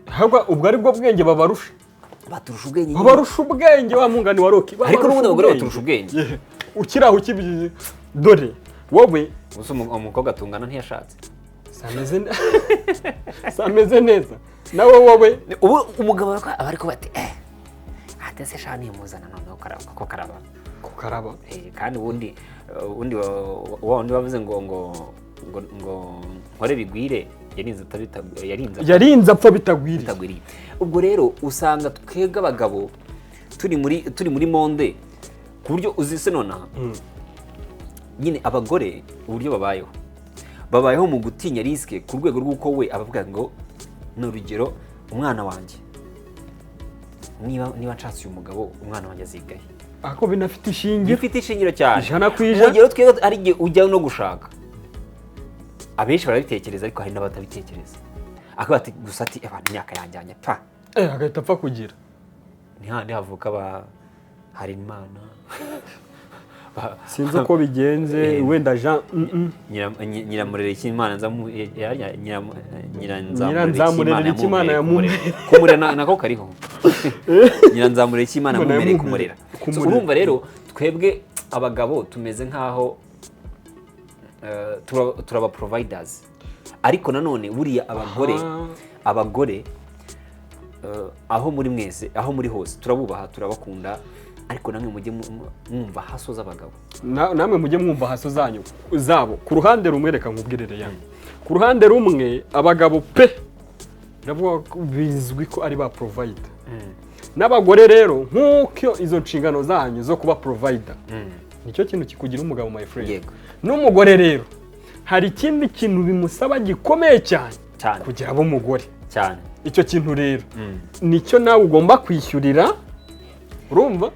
Ahubwo ubwo ari bwo bwenge babarusha. Baturusha ubwenge nyine. Babarusha ubwenge, wa mungani wa Rocky. Ariko n'ubundi abagore baturusha ubwenge. Yeah. Ukiri aho ukibizi, dore wowe. Gusa umukobwa tungana ntiyashatse. Sameze neza nawe wowe. Ubu umugabo aba ari kuba ati: "Ate se sha, nimuzana noneho ko karaba." Kukaraba. Kandi ubundi wa wundi wavuze ngo nkore bigwire, yarinze yarinze apfa. Yarinze apfa bitagwiriye. Bitagwiriye. Ubwo rero usanga twebwe abagabo turi muri monde, ku buryo uzi se nonaha nyine abagore uburyo babayeho mu gutinya risk, ku rwego rw'uko we abavuga ngo, ni urugero, umwana wanjye, niba nshatse uyu mugabo, umwana wanjye azigaye. Ako binafite ishingiro. Bifite ishingiro cyane. 100%. Urugero, twebwe hari igihe ujya no gushaka, abenshi barabitekereza, ariko hari n'abatabitekereza, akavuga ati gusa ati: "Abantu imyaka yanjyanye pa." Agahita apfa kugira. Ni handi havuka ba Harimana. Sinzi uko bigenze. Wenda Jean. Nyiramurere cy'Imana nzamu Nyiranzamurere cy'Imana yamumpereye kumurera, nako kariho Nyiranzamurere cy'Imana Imana yamumereye yamumereye kumurera. So, kumurera. Urumva rero twebwe abagabo tumeze nk'aho turaba providers, ariko nanone buriya abagore abagore, aho muri mwese, aho muri hose, turabubaha, turabakunda, ariko namwe mujye mwumva hustle z'abagabo. Namwe mujye mwumva hustle zanyu zabo. Ku ruhande rumwe, reka nkubwirire yanyu, ku ruhande rumwe abagabo pe, ndavuga ko bizwi ko ari ba provider n'abagore rero, nk'uko izo nshingano zanyu zo kuba provider nicyo kintu kikugira umugabo, my friend. N'umugore rero hari ikindi kintu bimusaba gikomeye cyane cyane kugira abe umugore. Icyo kintu rero nicyo nawe ugomba kwishyurira, urumva?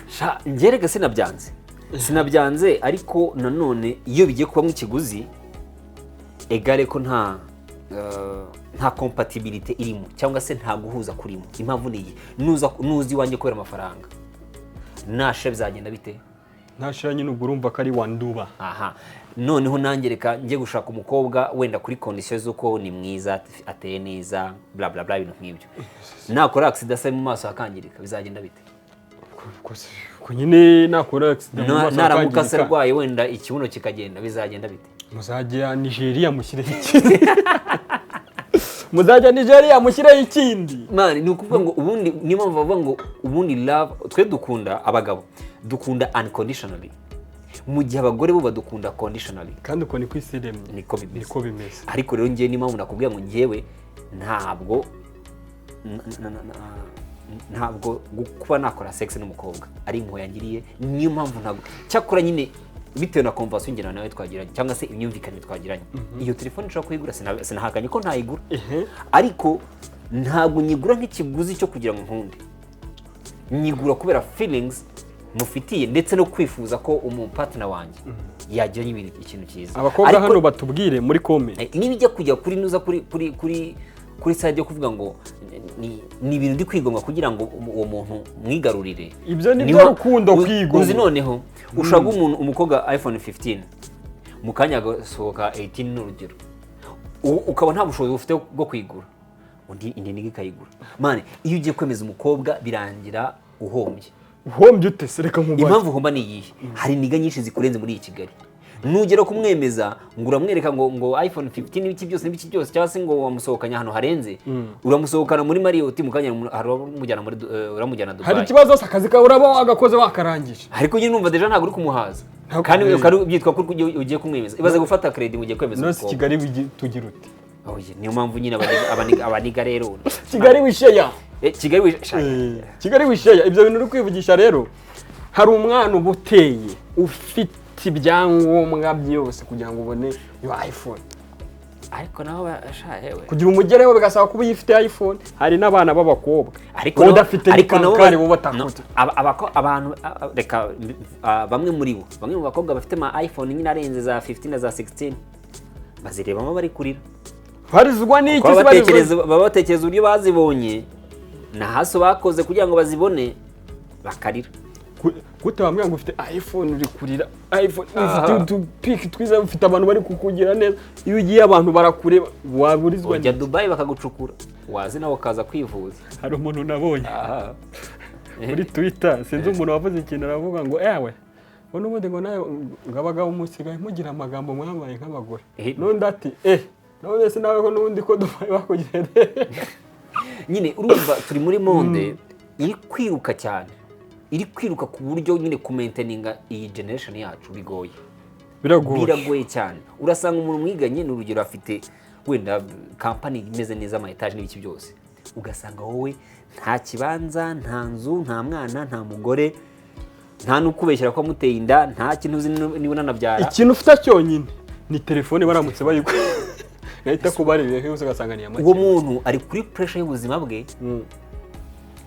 Sha, njye rega sinabyanze, ariko nanone iyo bigiye kubamo ikiguzi, egare ko nta compatibility irimo cyangwa se nta guhuza kurimo. Impamvu ni iyi: nuza iwanjye kubera amafaranga, nashe bizagenda bite? Ntashira nyine, ubwo urumva ko ari wanduba. Aha noneho nanjye reka njye gushaka umukobwa wenda kuri condition z'uko ni mwiza, ateye neza, bla bla bla, ibintu nk'ibyo. Nakora accident se mu maso hakangirika, bizagenda bite? Ko nyine nakora accident mu maso Naramuka se akangirika, arwaye wenda ikibuno kikagenda, bizagenda bite? Muzajya Nigeria mushyireho ikindi, muzajya Nigeria mushyireho ikindi. Man, ni ukuvuga ngo ubundi niyo mpamvu bavuga ngo ubundi love, twe dukunda, abagabo dukunda unconditionally, mu gihe abagore bo badukunda conditionally. Kandi uko niko isi iremye. Niko bimeze. Niko bimeze. Ariko rero njyewe niyo mpamvu nakubwira ngo njyewe ntabwo ntabwo kuba nakora sex n'umukobwa ari impuhwe yangiriye. Niyo mpamvu ntabwo, cyakora nyine bitewe na conversation njye nawe twagiranye cyangwa se imyumvikanire twagiranye, iyo telefone nshobora kuyigura, sinahakanye ko ntayigura, ariko ntabwo nyigura nk'ikiguzi cyo kugira ngo nkunde. Nyigura kubera feelings mufitiye ndetse no kwifuza ko umupartner wanjye yagira ikintu cyiza. Abakobwa hano batubwire muri comment. Niba ijya kujya kuri nuza kuri side yo kuvuga ngo ni ibintu ndi kwigomwa kugira ngo uwo muntu mwigarurire. Ibyo ni byo rukundo, kwigomwa. Uzi noneho ushobora guha umuntu umukobwa iPhone 15, mu kanya agasohoka 18, ni urugero, ukaba nta bushobozi ufite bwo kuyigura, undi indi nigga ikayigura. Man, iyo ugiye kwemeza umukobwa birangira uhombye. Uhombye ute se? Reka nkubaze. Impamvu uhomba ni iyihe? Hari nigga nyinshi zikurenze muri iyi Kigali. Nugera kumwemeza ngo uramwereka ngo iPhone 15 n'ibiki byose n'ibiki byose, cyangwa se ngo wamusohokanye ahantu harenze, uramusohokana muri Marriott, mu kanya hari uramujyana muri uramujyana Hari Dubai. ikibazo se, akazi kawe uraba wagakoze, wakarangije. Ariko nyine numva déjà ntabwo uri kumuhaza. Kandi kandi byitwa ko ugiye kumwemeza. Ibaze gufata credit ngo ugiye kwemeza None se umukobwa. Kigali tugira uti? Oya, niyo mpamvu nyine abaniga rero. Kigali wisheya. Kigali Kigali wisheya. Ibyo bintu uri kwivugisha rero, hari umwana uba uteye ufite ibyangombwa byose kugira ngo ubone iyo iPhone. Ariko nabo bashahewe. Kugira umugereho bigasaba kuba uyifite iPhone. Hari n'abana b'abakobwa Ariko wowe udafite ariko nabo n'ikankari, wowe batakuta. No, abantu reka bamwe muri bo, bamwe mu bakobwa bafite ama iPhone nyine arenze za 15 na za 16, bazirebamo bari kurira. Barizwa n'iki Baba se? Barizwa batekereza, baba batekereza uburyo bazibonye na haso bakoze kugira ngo bazibone, bakarira. Gute wambwira ngo ufite iPhone uri kurira iPhone, ufite utupiki twiza, ufite abantu bari kukugira neza, iyo ugiye abantu barakureba, waburizwa Ujya n'iki? Dubai bakagucukura, wazi nawe ukaza kwivuza. Hari umuntu nabonye kuri Twitter, sinzi umuntu wavuze ikintu, aravuga ngo ewe, ngo n'ubundi ngo nawe ngo abagabo musigaye mugira amagambo, mwabaye nk'abagore. N'undi ati none se nawe ko n'ubundi ko Dubai bakugereye? Nyine urumva turi muri monde iri kwiruka cyane, iri kwiruka ku buryo nyine kumaintaininga iyi generation yacu bigoye. Biragoye. Biragoye cyane. Urasanga umuntu mwiganye, ni urugero, afite wenda company imeze neza, ama etaje n'ibiki byose, ugasanga wowe nta kibanza, nta nzu, nta mwana, nta mugore, nta n'ukubeshyera ko wamuteye inda, nta kintu uzi niba unanabyara. Ikintu ufite cyonyine ni telefone. Baramutse bayiguha gahita kubarira yose, ugasanga ni Uwo make. muntu ari kuri pressure y'ubuzima bwe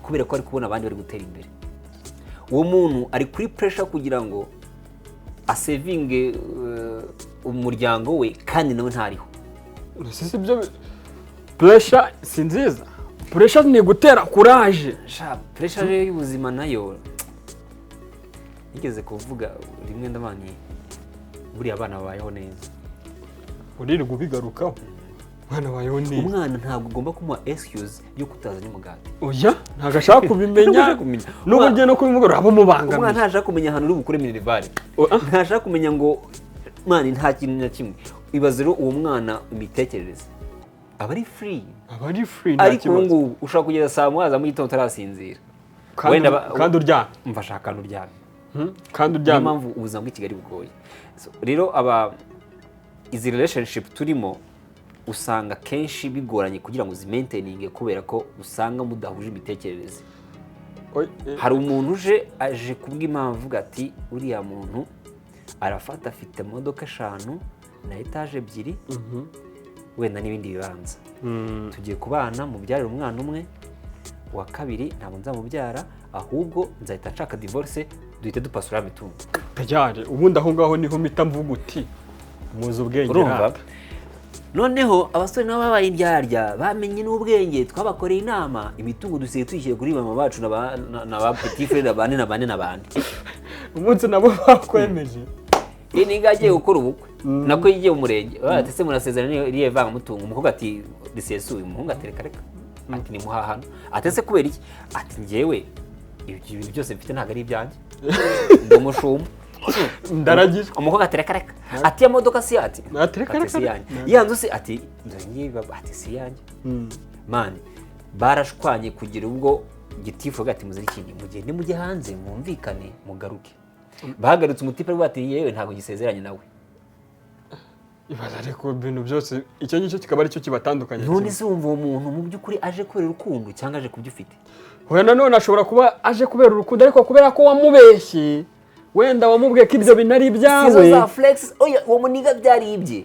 kubera ko ari kubona abandi bari gutera imbere. Uwo muntu ari kuri pressure kugira ngo asavinge umuryango we, kandi nawe ntariho. Si byo, pressure si nziza, pressure ni gutera courage. Sha, pressure rero y'ubuzima nayo nigeze kuvuga rimwe, ndabani buriya abana babayeho neza. Uririrwa ubigarukaho, umwana wawe neza. Umwana ntabwo ugomba kumuha excuse yo kutazanye umugati. Oya, ntabwo ashaka kubimenya. Ntabwo ashaka kumenya. N'ubu ugiye no kubimubwira uraba Umwana umubangamiye. ntashaka kumenya ahantu uri bukure minerval. Oh, ah. Ntashaka kumenya ngo mani, nta kintu na kimwe. Ibaze rero uwo mwana imitekerereze aba ari free. Aba ari free, nta Ariko ubu kibazo. ngubu ushobora kugeza saa moya za mu gitondo utarasinzira. Kandi Wenda kandi uryamye. Umva, ashaka ahantu uryamye. Kandi Niyo uryamye. mpamvu ubuzima bw'i Kigali bugoye. So, rero aba izi relationship turimo usanga kenshi bigoranye kugira ngo uzimaintaininge, kubera ko usanga mudahuje imitekerereze. Oy, Hari umuntu uje aje kubw'impamvu, avuga ati uriya muntu arafata, afite imodoka eshanu na etaje ebyiri, wenda n'ibindi bibanza, tugiye kubana, mubyarire umwana umwe, uwa kabiri ntabwo nzamubyara, ahubwo nzahita nshaka divorce, duhite dupasura imitungo. Tayari ubundi aho ngaho niho mpita mvuga uti muzi ubwenge. Urumva? Rata. Noneho abasore nabo babaye indyarya, bamenye n'ubwenge, twabakoreye inama, imitungo dusigaye tuyishyira kuri mama bacu na ba petit frère, na bane na bane na bane. Umunsi nabo bakwemeje. Iyi niga agiye gukora ubukwe, nako yigiye mu murenge, bati ese murasezerana iriya vangamutungo? Umukobwa ati risesuye. Umuhungu ati reka reka, ati ni muhahano. Ati ese kubera iki? Ati njyewe ibyo bintu byose mfite ntabwo ari ibyanjye, ndi umushumba. Ndaragira. Umukobwa ati reka reka, ati ya modoka si, ati Ati reka ati reka si reka. yanjye, ya nzu si, ati dore ngiyi baba, ati si yanjye. Man, barashwanye kugira ubwo gitifu avuga ati muzire ikindi, mugende mujye hanze mwumvikane mugaruke. Bahagarutse umutipe aravuga ati yewe, ntabwo gisezeranye nawe. Ibaza ariko ibintu byose, icyo ngicyo kikaba aricyo kibatandukanya. None se wumva uwo muntu mu by'ukuri aje kubera urukundo cyangwa aje kubyo ufite? Oya, nanone ashobora kuba aje kubera urukundo, ariko kubera ko wamubeshye, wenda wamubwiye ko ibyo bintu ari Sizo ibyawe. za flex. Oya, uwo muniga byari ibye,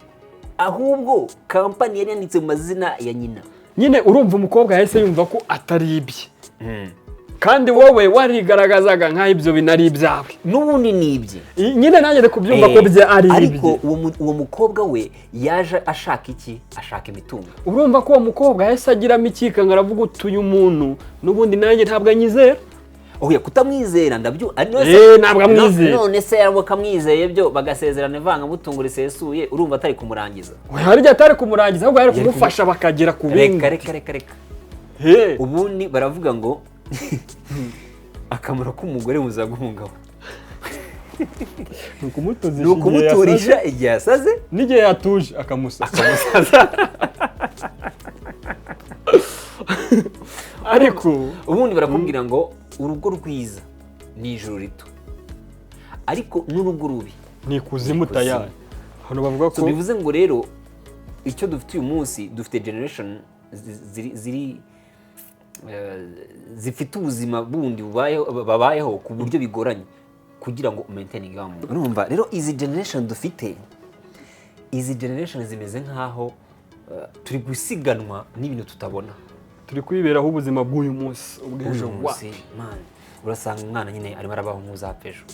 ahubwo company yari yanditse mu mazina ya nyina. Nyine urumva umukobwa yahise yumva ko atari ibye, kandi wowe warigaragazaga nk'aho ibyo bintu ari ibyawe. N'ubundi ni ibye. Nyine nanjye ndi kubyumva ko bye ari Ariko ibye. uwo mukobwa we yaje ashaka iki? Ashaka imitungo. Urumva ko uwo mukobwa yahise agiramo ikikanga, aravuga uti uyu muntu n'ubundi nanjye ntabwo anyizera. Oya, kutamwizera ndabyo ari Ntabwo amwizera. None se yaba akamwizeye byo bagasezerana ivangamutungo risesuye, urumva atari kumurangiza? Oya, hari igihe atari kumurangiza, ahubwo yari Yari kumufasha bakagera ku bindi. Reka reka reka reka. Ubundi baravuga ngo akamaro k'umugore mu buzima bw'umugabo. Ni ukumuturisha Ni ukumuturisha igihe yasaze, n'igihe yatuje akamusaza. Akamusaza. Ariko ubundi barakubwira ngo urugo rwiza ni ijuru rito, ariko n'urugo rubi ni ikuzimu. Ikuzimu. Tayari hano bavuga So ko bivuze ngo rero icyo dufite uyu munsi, dufite generation ziri zifite ubuzima bundi babayeho ku buryo bigoranye kugira ngo umaintaininge wa muntu. Urumva rero, izi generation dufite, izi generation zimeze nkaho turi gusiganwa n'ibintu tutabona. Turi kwiberaho ubuzima bw'uyu munsi, ubw'ejo Uyu munsi, wapi. Man, urasanga umwana nyine arimo arabaho nk'uzapfa ejo.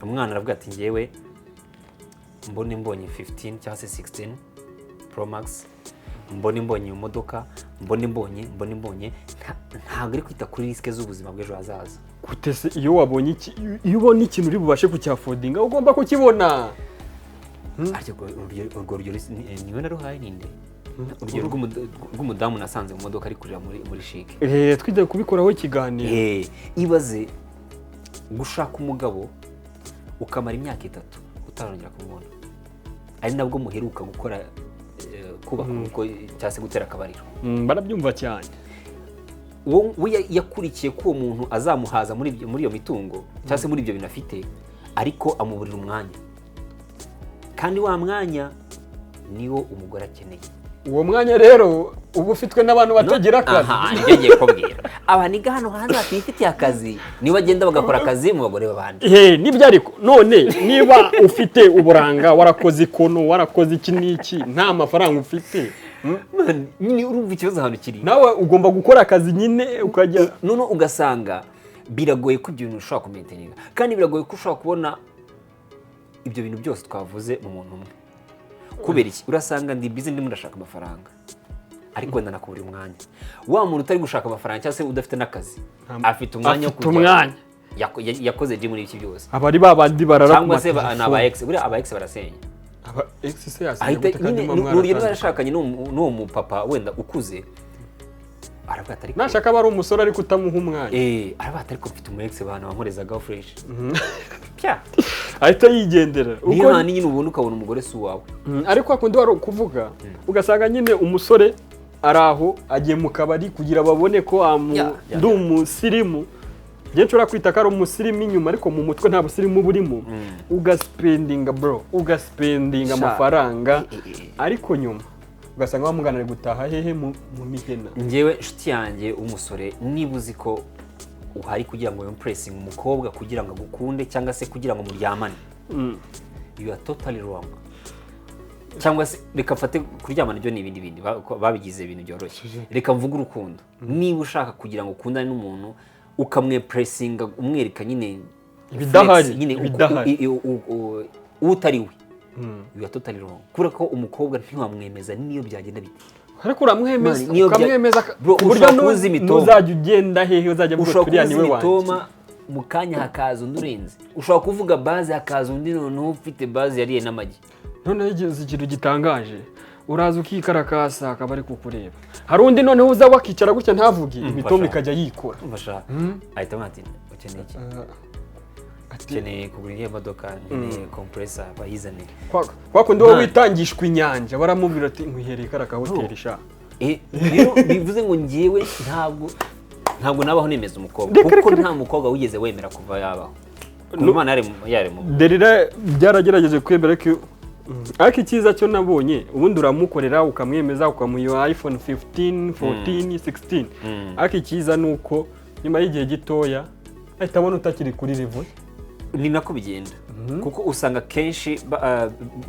Umwana aravuga ati: "Ngewe mbone mbonye 15 cyangwa se 16 Pro Max, mbone mbonye iyo modoka, mbone mbonye." Ntabwo ari kwita kuri risque z'ubuzima bw'ejo hazaza. Gute se? Iyo wabonye iki, iyo ubona ikintu uri bubashe kucyaffordinga, ugomba kukibona. Ariko urwo rugero niwe naruhaye, ninde? Urugero rw'umudamu nasanze mu modoka ari kurira muri CHIC. Twijya kubikoraho ikiganiro. Ibaze gushaka umugabo ukamara imyaka 3 utarongera kumubona, ari nabwo muheruka gukora kubaka urugo cyangwa se gutera akabariro. Barabyumva cyane. Uwo we yakurikiye ko uwo muntu azamuhaza muri iyo mitungo cyangwa se muri ibyo bintu afite, ariko amuburira umwanya, kandi wa mwanya niwo umugore akeneye. Uwo mwanya rero uba ufitwe n'abantu batagira akazi. Aha nibyo ngiye kubwira abaniga hano hanze batifitiye akazi, nibo bagenda bagakora akazi mu bagore b'abandi. Nibyo, ariko none niba ufite uburanga, warakoze ikono, warakoze iki n'iki, nta mafaranga ufite? Man, nyine urumva ikibazo ahantu kiri. Nawe ugomba gukora akazi nyine ukajya. None ugasanga biragoye ko ibyo bintu ushobora kumaintaininga, kandi biragoye ko ushobora kubona ibyo bintu byose twavuze mu muntu umwe. Kubera iki? Urasanga ndi busy, ndimo ndashaka amafaranga, ariko wenda nakubura umwanya. Wa muntu utari gushaka amafaranga cyangwa se udafite n'akazi afite umwanya wo Afite kujya umwanya. Yakoze gym n'ibiki byose. Abari babandi barara ku Cyangwa se ni aba matelefone. ex. Buriya aba ex barasenya. Aba ex se yasenya Ahita gute kandi nyine muba ni urugero, mwaratandukanye? yarashakanye n'uwo mupapa wenda ukuze, aravuga ati: "Ariko" Nashaka aba ari umusore ariko utamuha umwanya. Aravuga ati: "Ariko mfite umu ex, bantu bankorezaga fresh pya." Ahita yigendera. Niyo Uko- handi nyine ubona ukabona umugore si uwawe. Ariko hakundi wari kuvuga, ugasanga nyine umusore ari aho agiye mu kabari kugira babone ko Ya, ndi umusirimu. Njye nshobora kwita ko ari umusirimu inyuma, ariko mu mutwe nta busirimu burimo. Ugaspendinga bro, ugaspendinga Sha. amafaranga, ariko nyuma ugasanga wamugana ari gutaha hehe? Mu mihena. Njyewe inshuti yanjye w'umusore, niba uzi ko uhari kugira ngo wimpressinge umukobwa kugira ngo agukunde cyangwa se kugira ngo muryamane, you are totally wrong. Cyangwa se reka mfate kuryamana, ibyo ni ibindi bindi babigize ibintu byoroshye. Reka mvuge urukundo. Niba ushaka kugira ngo ukundane n'umuntu, ukamwimpressinga, umwereka nyine Ibidahari, flex, nyine ibidahari. utari we, you are totally wrong, kubera ko umukobwa ntiwamwemeza niyo byagenda bite. Ariko uramwemeza. Man, niyo Ukamwemeza Bro, ku buryo ushobora kubuza imitoma. ntuzajya ugenda hehe, uzajya avuga Ushobora uriya kubuza niwe wanjye. imitoma, mu kanya hakaza undi urenze. Ushobora kuvuga baze, hakaza undi noneho ufite baze yariye n'amagi. Noneho igihe ikintu gitangaje, uraza ukikarakasa akaba ari kukureba, hari undi noneho uza wakicara gutya ntavuge, imitoma Fasha. ikajya yikora. Umva, ahita avuga ati: "Ukeneye iki?" Ati, "Ukeneye kugura iyo modoka, nkeneye compressor, bayizane." Kwa kundi wowe Man. witangishwa inyanja, baramubwira ati: "Nkwihereye kariya ka hoteli sha." Rero bivuze ngo njyewe ntabwo nabaho nemeza umukobwa, Reka, kuko reka, nta mukobwa wigeze wemera kuva yabaho, kuva Imana yarema. Derira byaragerageje kwemera ko ariko icyiza cyo nabonye, ubundi uramukorera ukamwemeza, ukamuha iyo iPhone 15, 14, 16, ariko icyiza ni uko nyuma y'igihe gitoya ahita abona utakiri kuri level. Ni nako bigenda, kuko usanga kenshi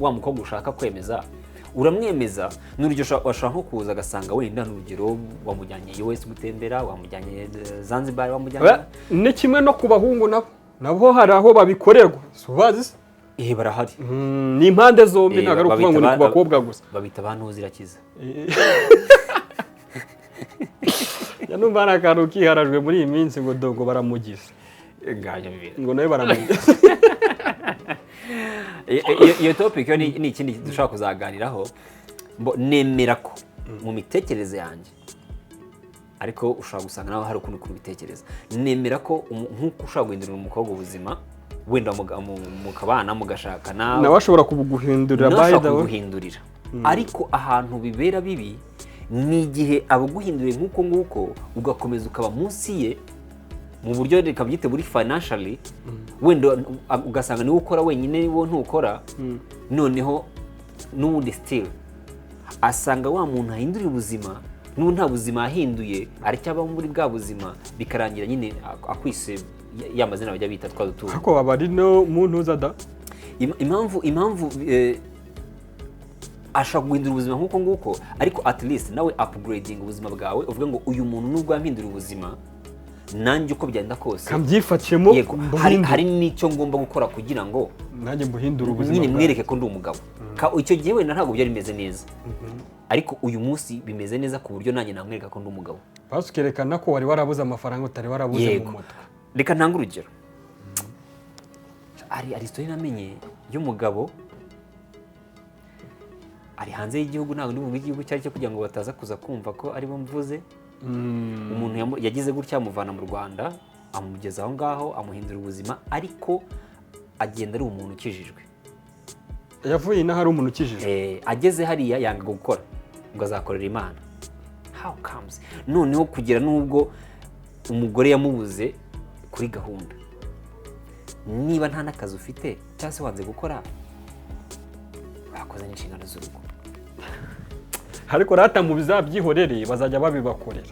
wa mukobwa ushaka kwemeza uramwemeza. N'urugero, ashobora nko kuza agasanga wenda n'urugero wamujyanye US gutembera, wamujyanye Zanzibar, wamujyanye Ni kimwe no ku bahungu, nabo hari aho babikorerwa, si ubazi se? Barahari. Ni impande zombi. Eh, Ntabwo ari ukuvuga ngo ni babita ku bakobwa gusa. Babita ba ntuzirakiza. Ya, numva hari akantu kiharajwe muri iyi minsi ngo dogo baramugize. Ngajya bibera. Ngo nawe baramugize. Iyo topic yo ni ikindi dushobora kuzaganiraho. Nemera ko mu mitekerereze yanjye, ariko ushobora gusanga nawe hari ukundi kuntu ubitekereza, nemera ko nk'uko ushobora guhindurira umukobwa ubuzima. Wenda mukabana, mugashakana. Nawe ashobora kuguhindurira. Nawe By ashobora the way, kuguhindurira, ariko ahantu bibera bibi ni igihe abaguhinduriye nk'uko nguko, ugakomeza ukaba munsi ye mu buryo, reka byite buri financially, wenda ugasanga niwe ukora wenyine, wowe ntukora. Noneho n'ubundi still asanga wa muntu ahindurira ubuzima, n'ubu nta buzima yahinduye, aracyaba muri bwa buzima, bikarangira nyine akwise ya mazina bajya bita twa dutungo. Ariko aba ari no mu ntuza da. Impamvu ashobora guhindura ubuzima nk'uko nguko, ariko at least nawe upgrading ubuzima bwawe, uvuga ngo uyu muntu nubwo yampindura ubuzima, nanjye uko byagenda kose Kambyifashemo. Yego, hari n'icyo ngomba gukora kugira ngo Nanjye mbuhindure ubuzima nyine bwanjye. Mwereke ko ndi umugabo. Icyo gihe wenda ntabwo byari bimeze neza, ariko uyu munsi bimeze neza ku buryo nanjye namwereka ko ndi umugabo. Basi ukerekana ko wari warabuze amafaranga, utari warabuze mu mutwe. Reka ntange urugero. Hari story namenye y'umugabo ari hanze y'igihugu, ntabwo ndi buvuge igihugu icyo ari cyo kugira ngo bataza kuza kumva ko aribo mvuze. Umuntu yagize gutya amuvana mu Rwanda, amugeza aho ngaho, amuhindura ubuzima, ariko agenda ari umuntu ukijijwe. Yavuye inaha ari umuntu ukijijwe. Ageze hariya yanga gukora ngo azakorera Imana. How comes? Noneho kugera n'ubwo umugore yamubuze kuri gahunda. Niba nta n'akazi ufite cyangwa se wanze gukora, bakoze n'inshingano z'urugo. Ariko rata mu bizabyihorere, bazajya babibakorera.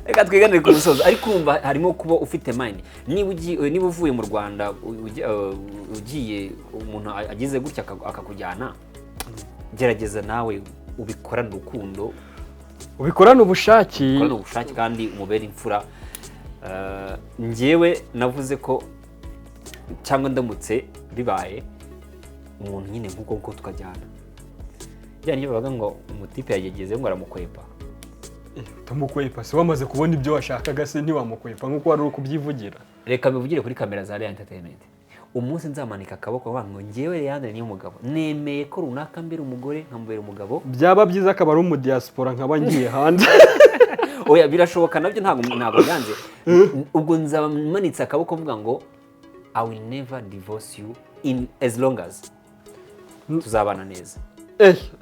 Reka twiganire ku musozo, ariko urumva harimo kuba ufite mind. Niba uvuye mu Rwanda, ugiye, umuntu agize gutya akakujyana, gerageza nawe ubikorane urukundo. Ubikorane ubushake. Ubikorane ubushake kandi umubere imfura. Njyewe navuze ko cyangwa ndamutse bibaye umuntu nyine nk'uko nguko tukajyana, bya niyo bavuga ngo umutipe yageze ngo aramukwepa. Utamukwepa se, wamaze kubona ibyo washakaga se ntiwamukwepa nk'uko wari uri kubyivugira? Reka bivugire kuri kamera za Real Entertainment: umunsi nzamanika akaboko bavuga ngo njyewe Leandre niyo mugabo, nemeye ko runaka mbere umugore nkamubera umugabo. Byaba byiza akaba ari umudiyasipora, nkaba ngiye hanze. Oya, birashoboka nabyo, ntabwo byanze. Ubwo nzaba manitse akaboko mvuga ngo I will never divorce you in as long as tuzabana neza.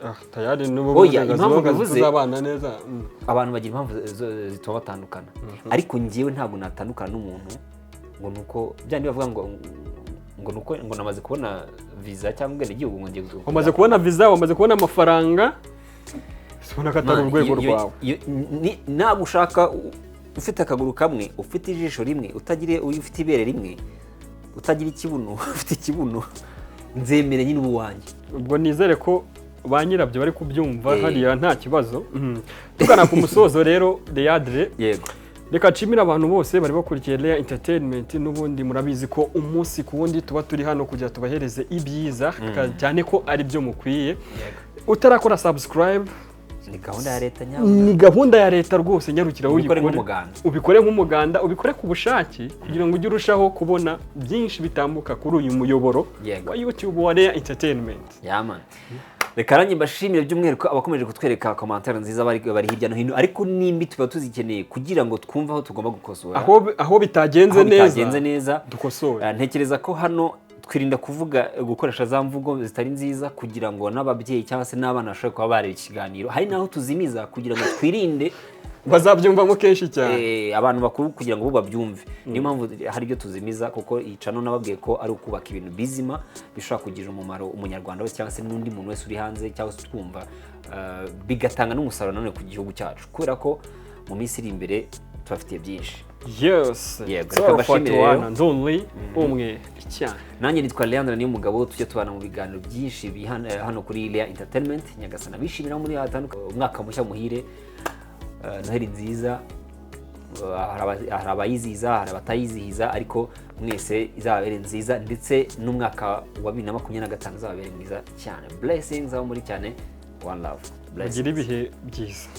Ah, tayari n'ubu Oya, buvuga impamvu ngo mbivuze- tuzabana neza. Abantu bagira impamvu zituma batandukana, ariko njyewe ntabwo natandukana n'umuntu ngo nuko bya bavuga ngo nuko ngo namaze kubona visa cyangwa ubwenegihugu ngo ngiye Wamaze kubona visa, wamaze kubona amafaranga, ubona ko atari Man, urwego rwawe. Nagushaka ufite akaguru kamwe, ufite ijisho rimwe, utagira, ufite ibere rimwe, utagira ikibuno, ufite ikibuno, nzemere nyine ubu wanjye. Ubwo nizere ko ba nyirabyo bari kubyumva hariya, nta kibazo. Tugana ku musozo rero, Leandre, Yego. reka nshimire abantu bose bari bakurikiye Lea Entertainment. N'ubundi murabizi ko umunsi ku wundi tuba turi hano kugira tubahereze ibyiza, cyane ko ari byo mukwiye. Utarakora subscribe, Ni gahunda ya leta nyabuna. Ni gahunda ya leta rwose, nyarukira Ubikore uyikore. Nk'umuganda. Ubikore nk'umuganda, ubikore ku bushake kugira ngo ujye urushaho kubona byinshi bitambuka kuri uyu muyoboro wa YouTube wa Lea Entertainment. Yeah man, reka nanjye mbashimire by'umwihariko abakomeje kutwereka commentaire nziza bari hirya no hino, ariko nimbi tuba tuzikeneye kugira ngo twumve aho tugomba gukosora, aho bitagenze aho neza, bitagenze neza dukosore. Ntekereza ko hano twirinda kuvuga, gukoresha za mvugo zitari nziza, kugira ngo n'ababyeyi cyangwa se n'abana bashobore kuba bareba ikiganiro. Hari n'aho tuzimiza kugira ngo twirinde Bazabyumvamo kenshi cyane. Abantu bakuru kugira ngo bo babyumve. Niyo mpamvu hari ibyo tuzimiza, kuko iyi channel nababwiye ko ari ukubaka ibintu bizima bishobora kugirira umumaro umunyarwanda wese cyangwa se n'undi muntu wese uri hanze cyangwa se utwumva, bigatanga n'umusaruro nanone ku gihugu cyacu, kubera ko mu minsi iri imbere tubafitiye byinshi. Yes. Yego, It's reka all mbashimire 41 rero. And only umwe cyane. Nanjye nitwa Leandre Niyomugabo, tujya tubana mu biganiro byinshi hano kuri Lea Entertainment. Nyagasana bishimira muri hatandukanye. Umwaka mushya muhire, Noheli nziza. Hari abayizihiza, hari abatayizihiza, ariko mwese izababere nziza, ndetse n'umwaka wa 2025 uzababere mwiza cyane. Blessings aho muri cyane. One love. Blessings. Mugire ibihe byiza.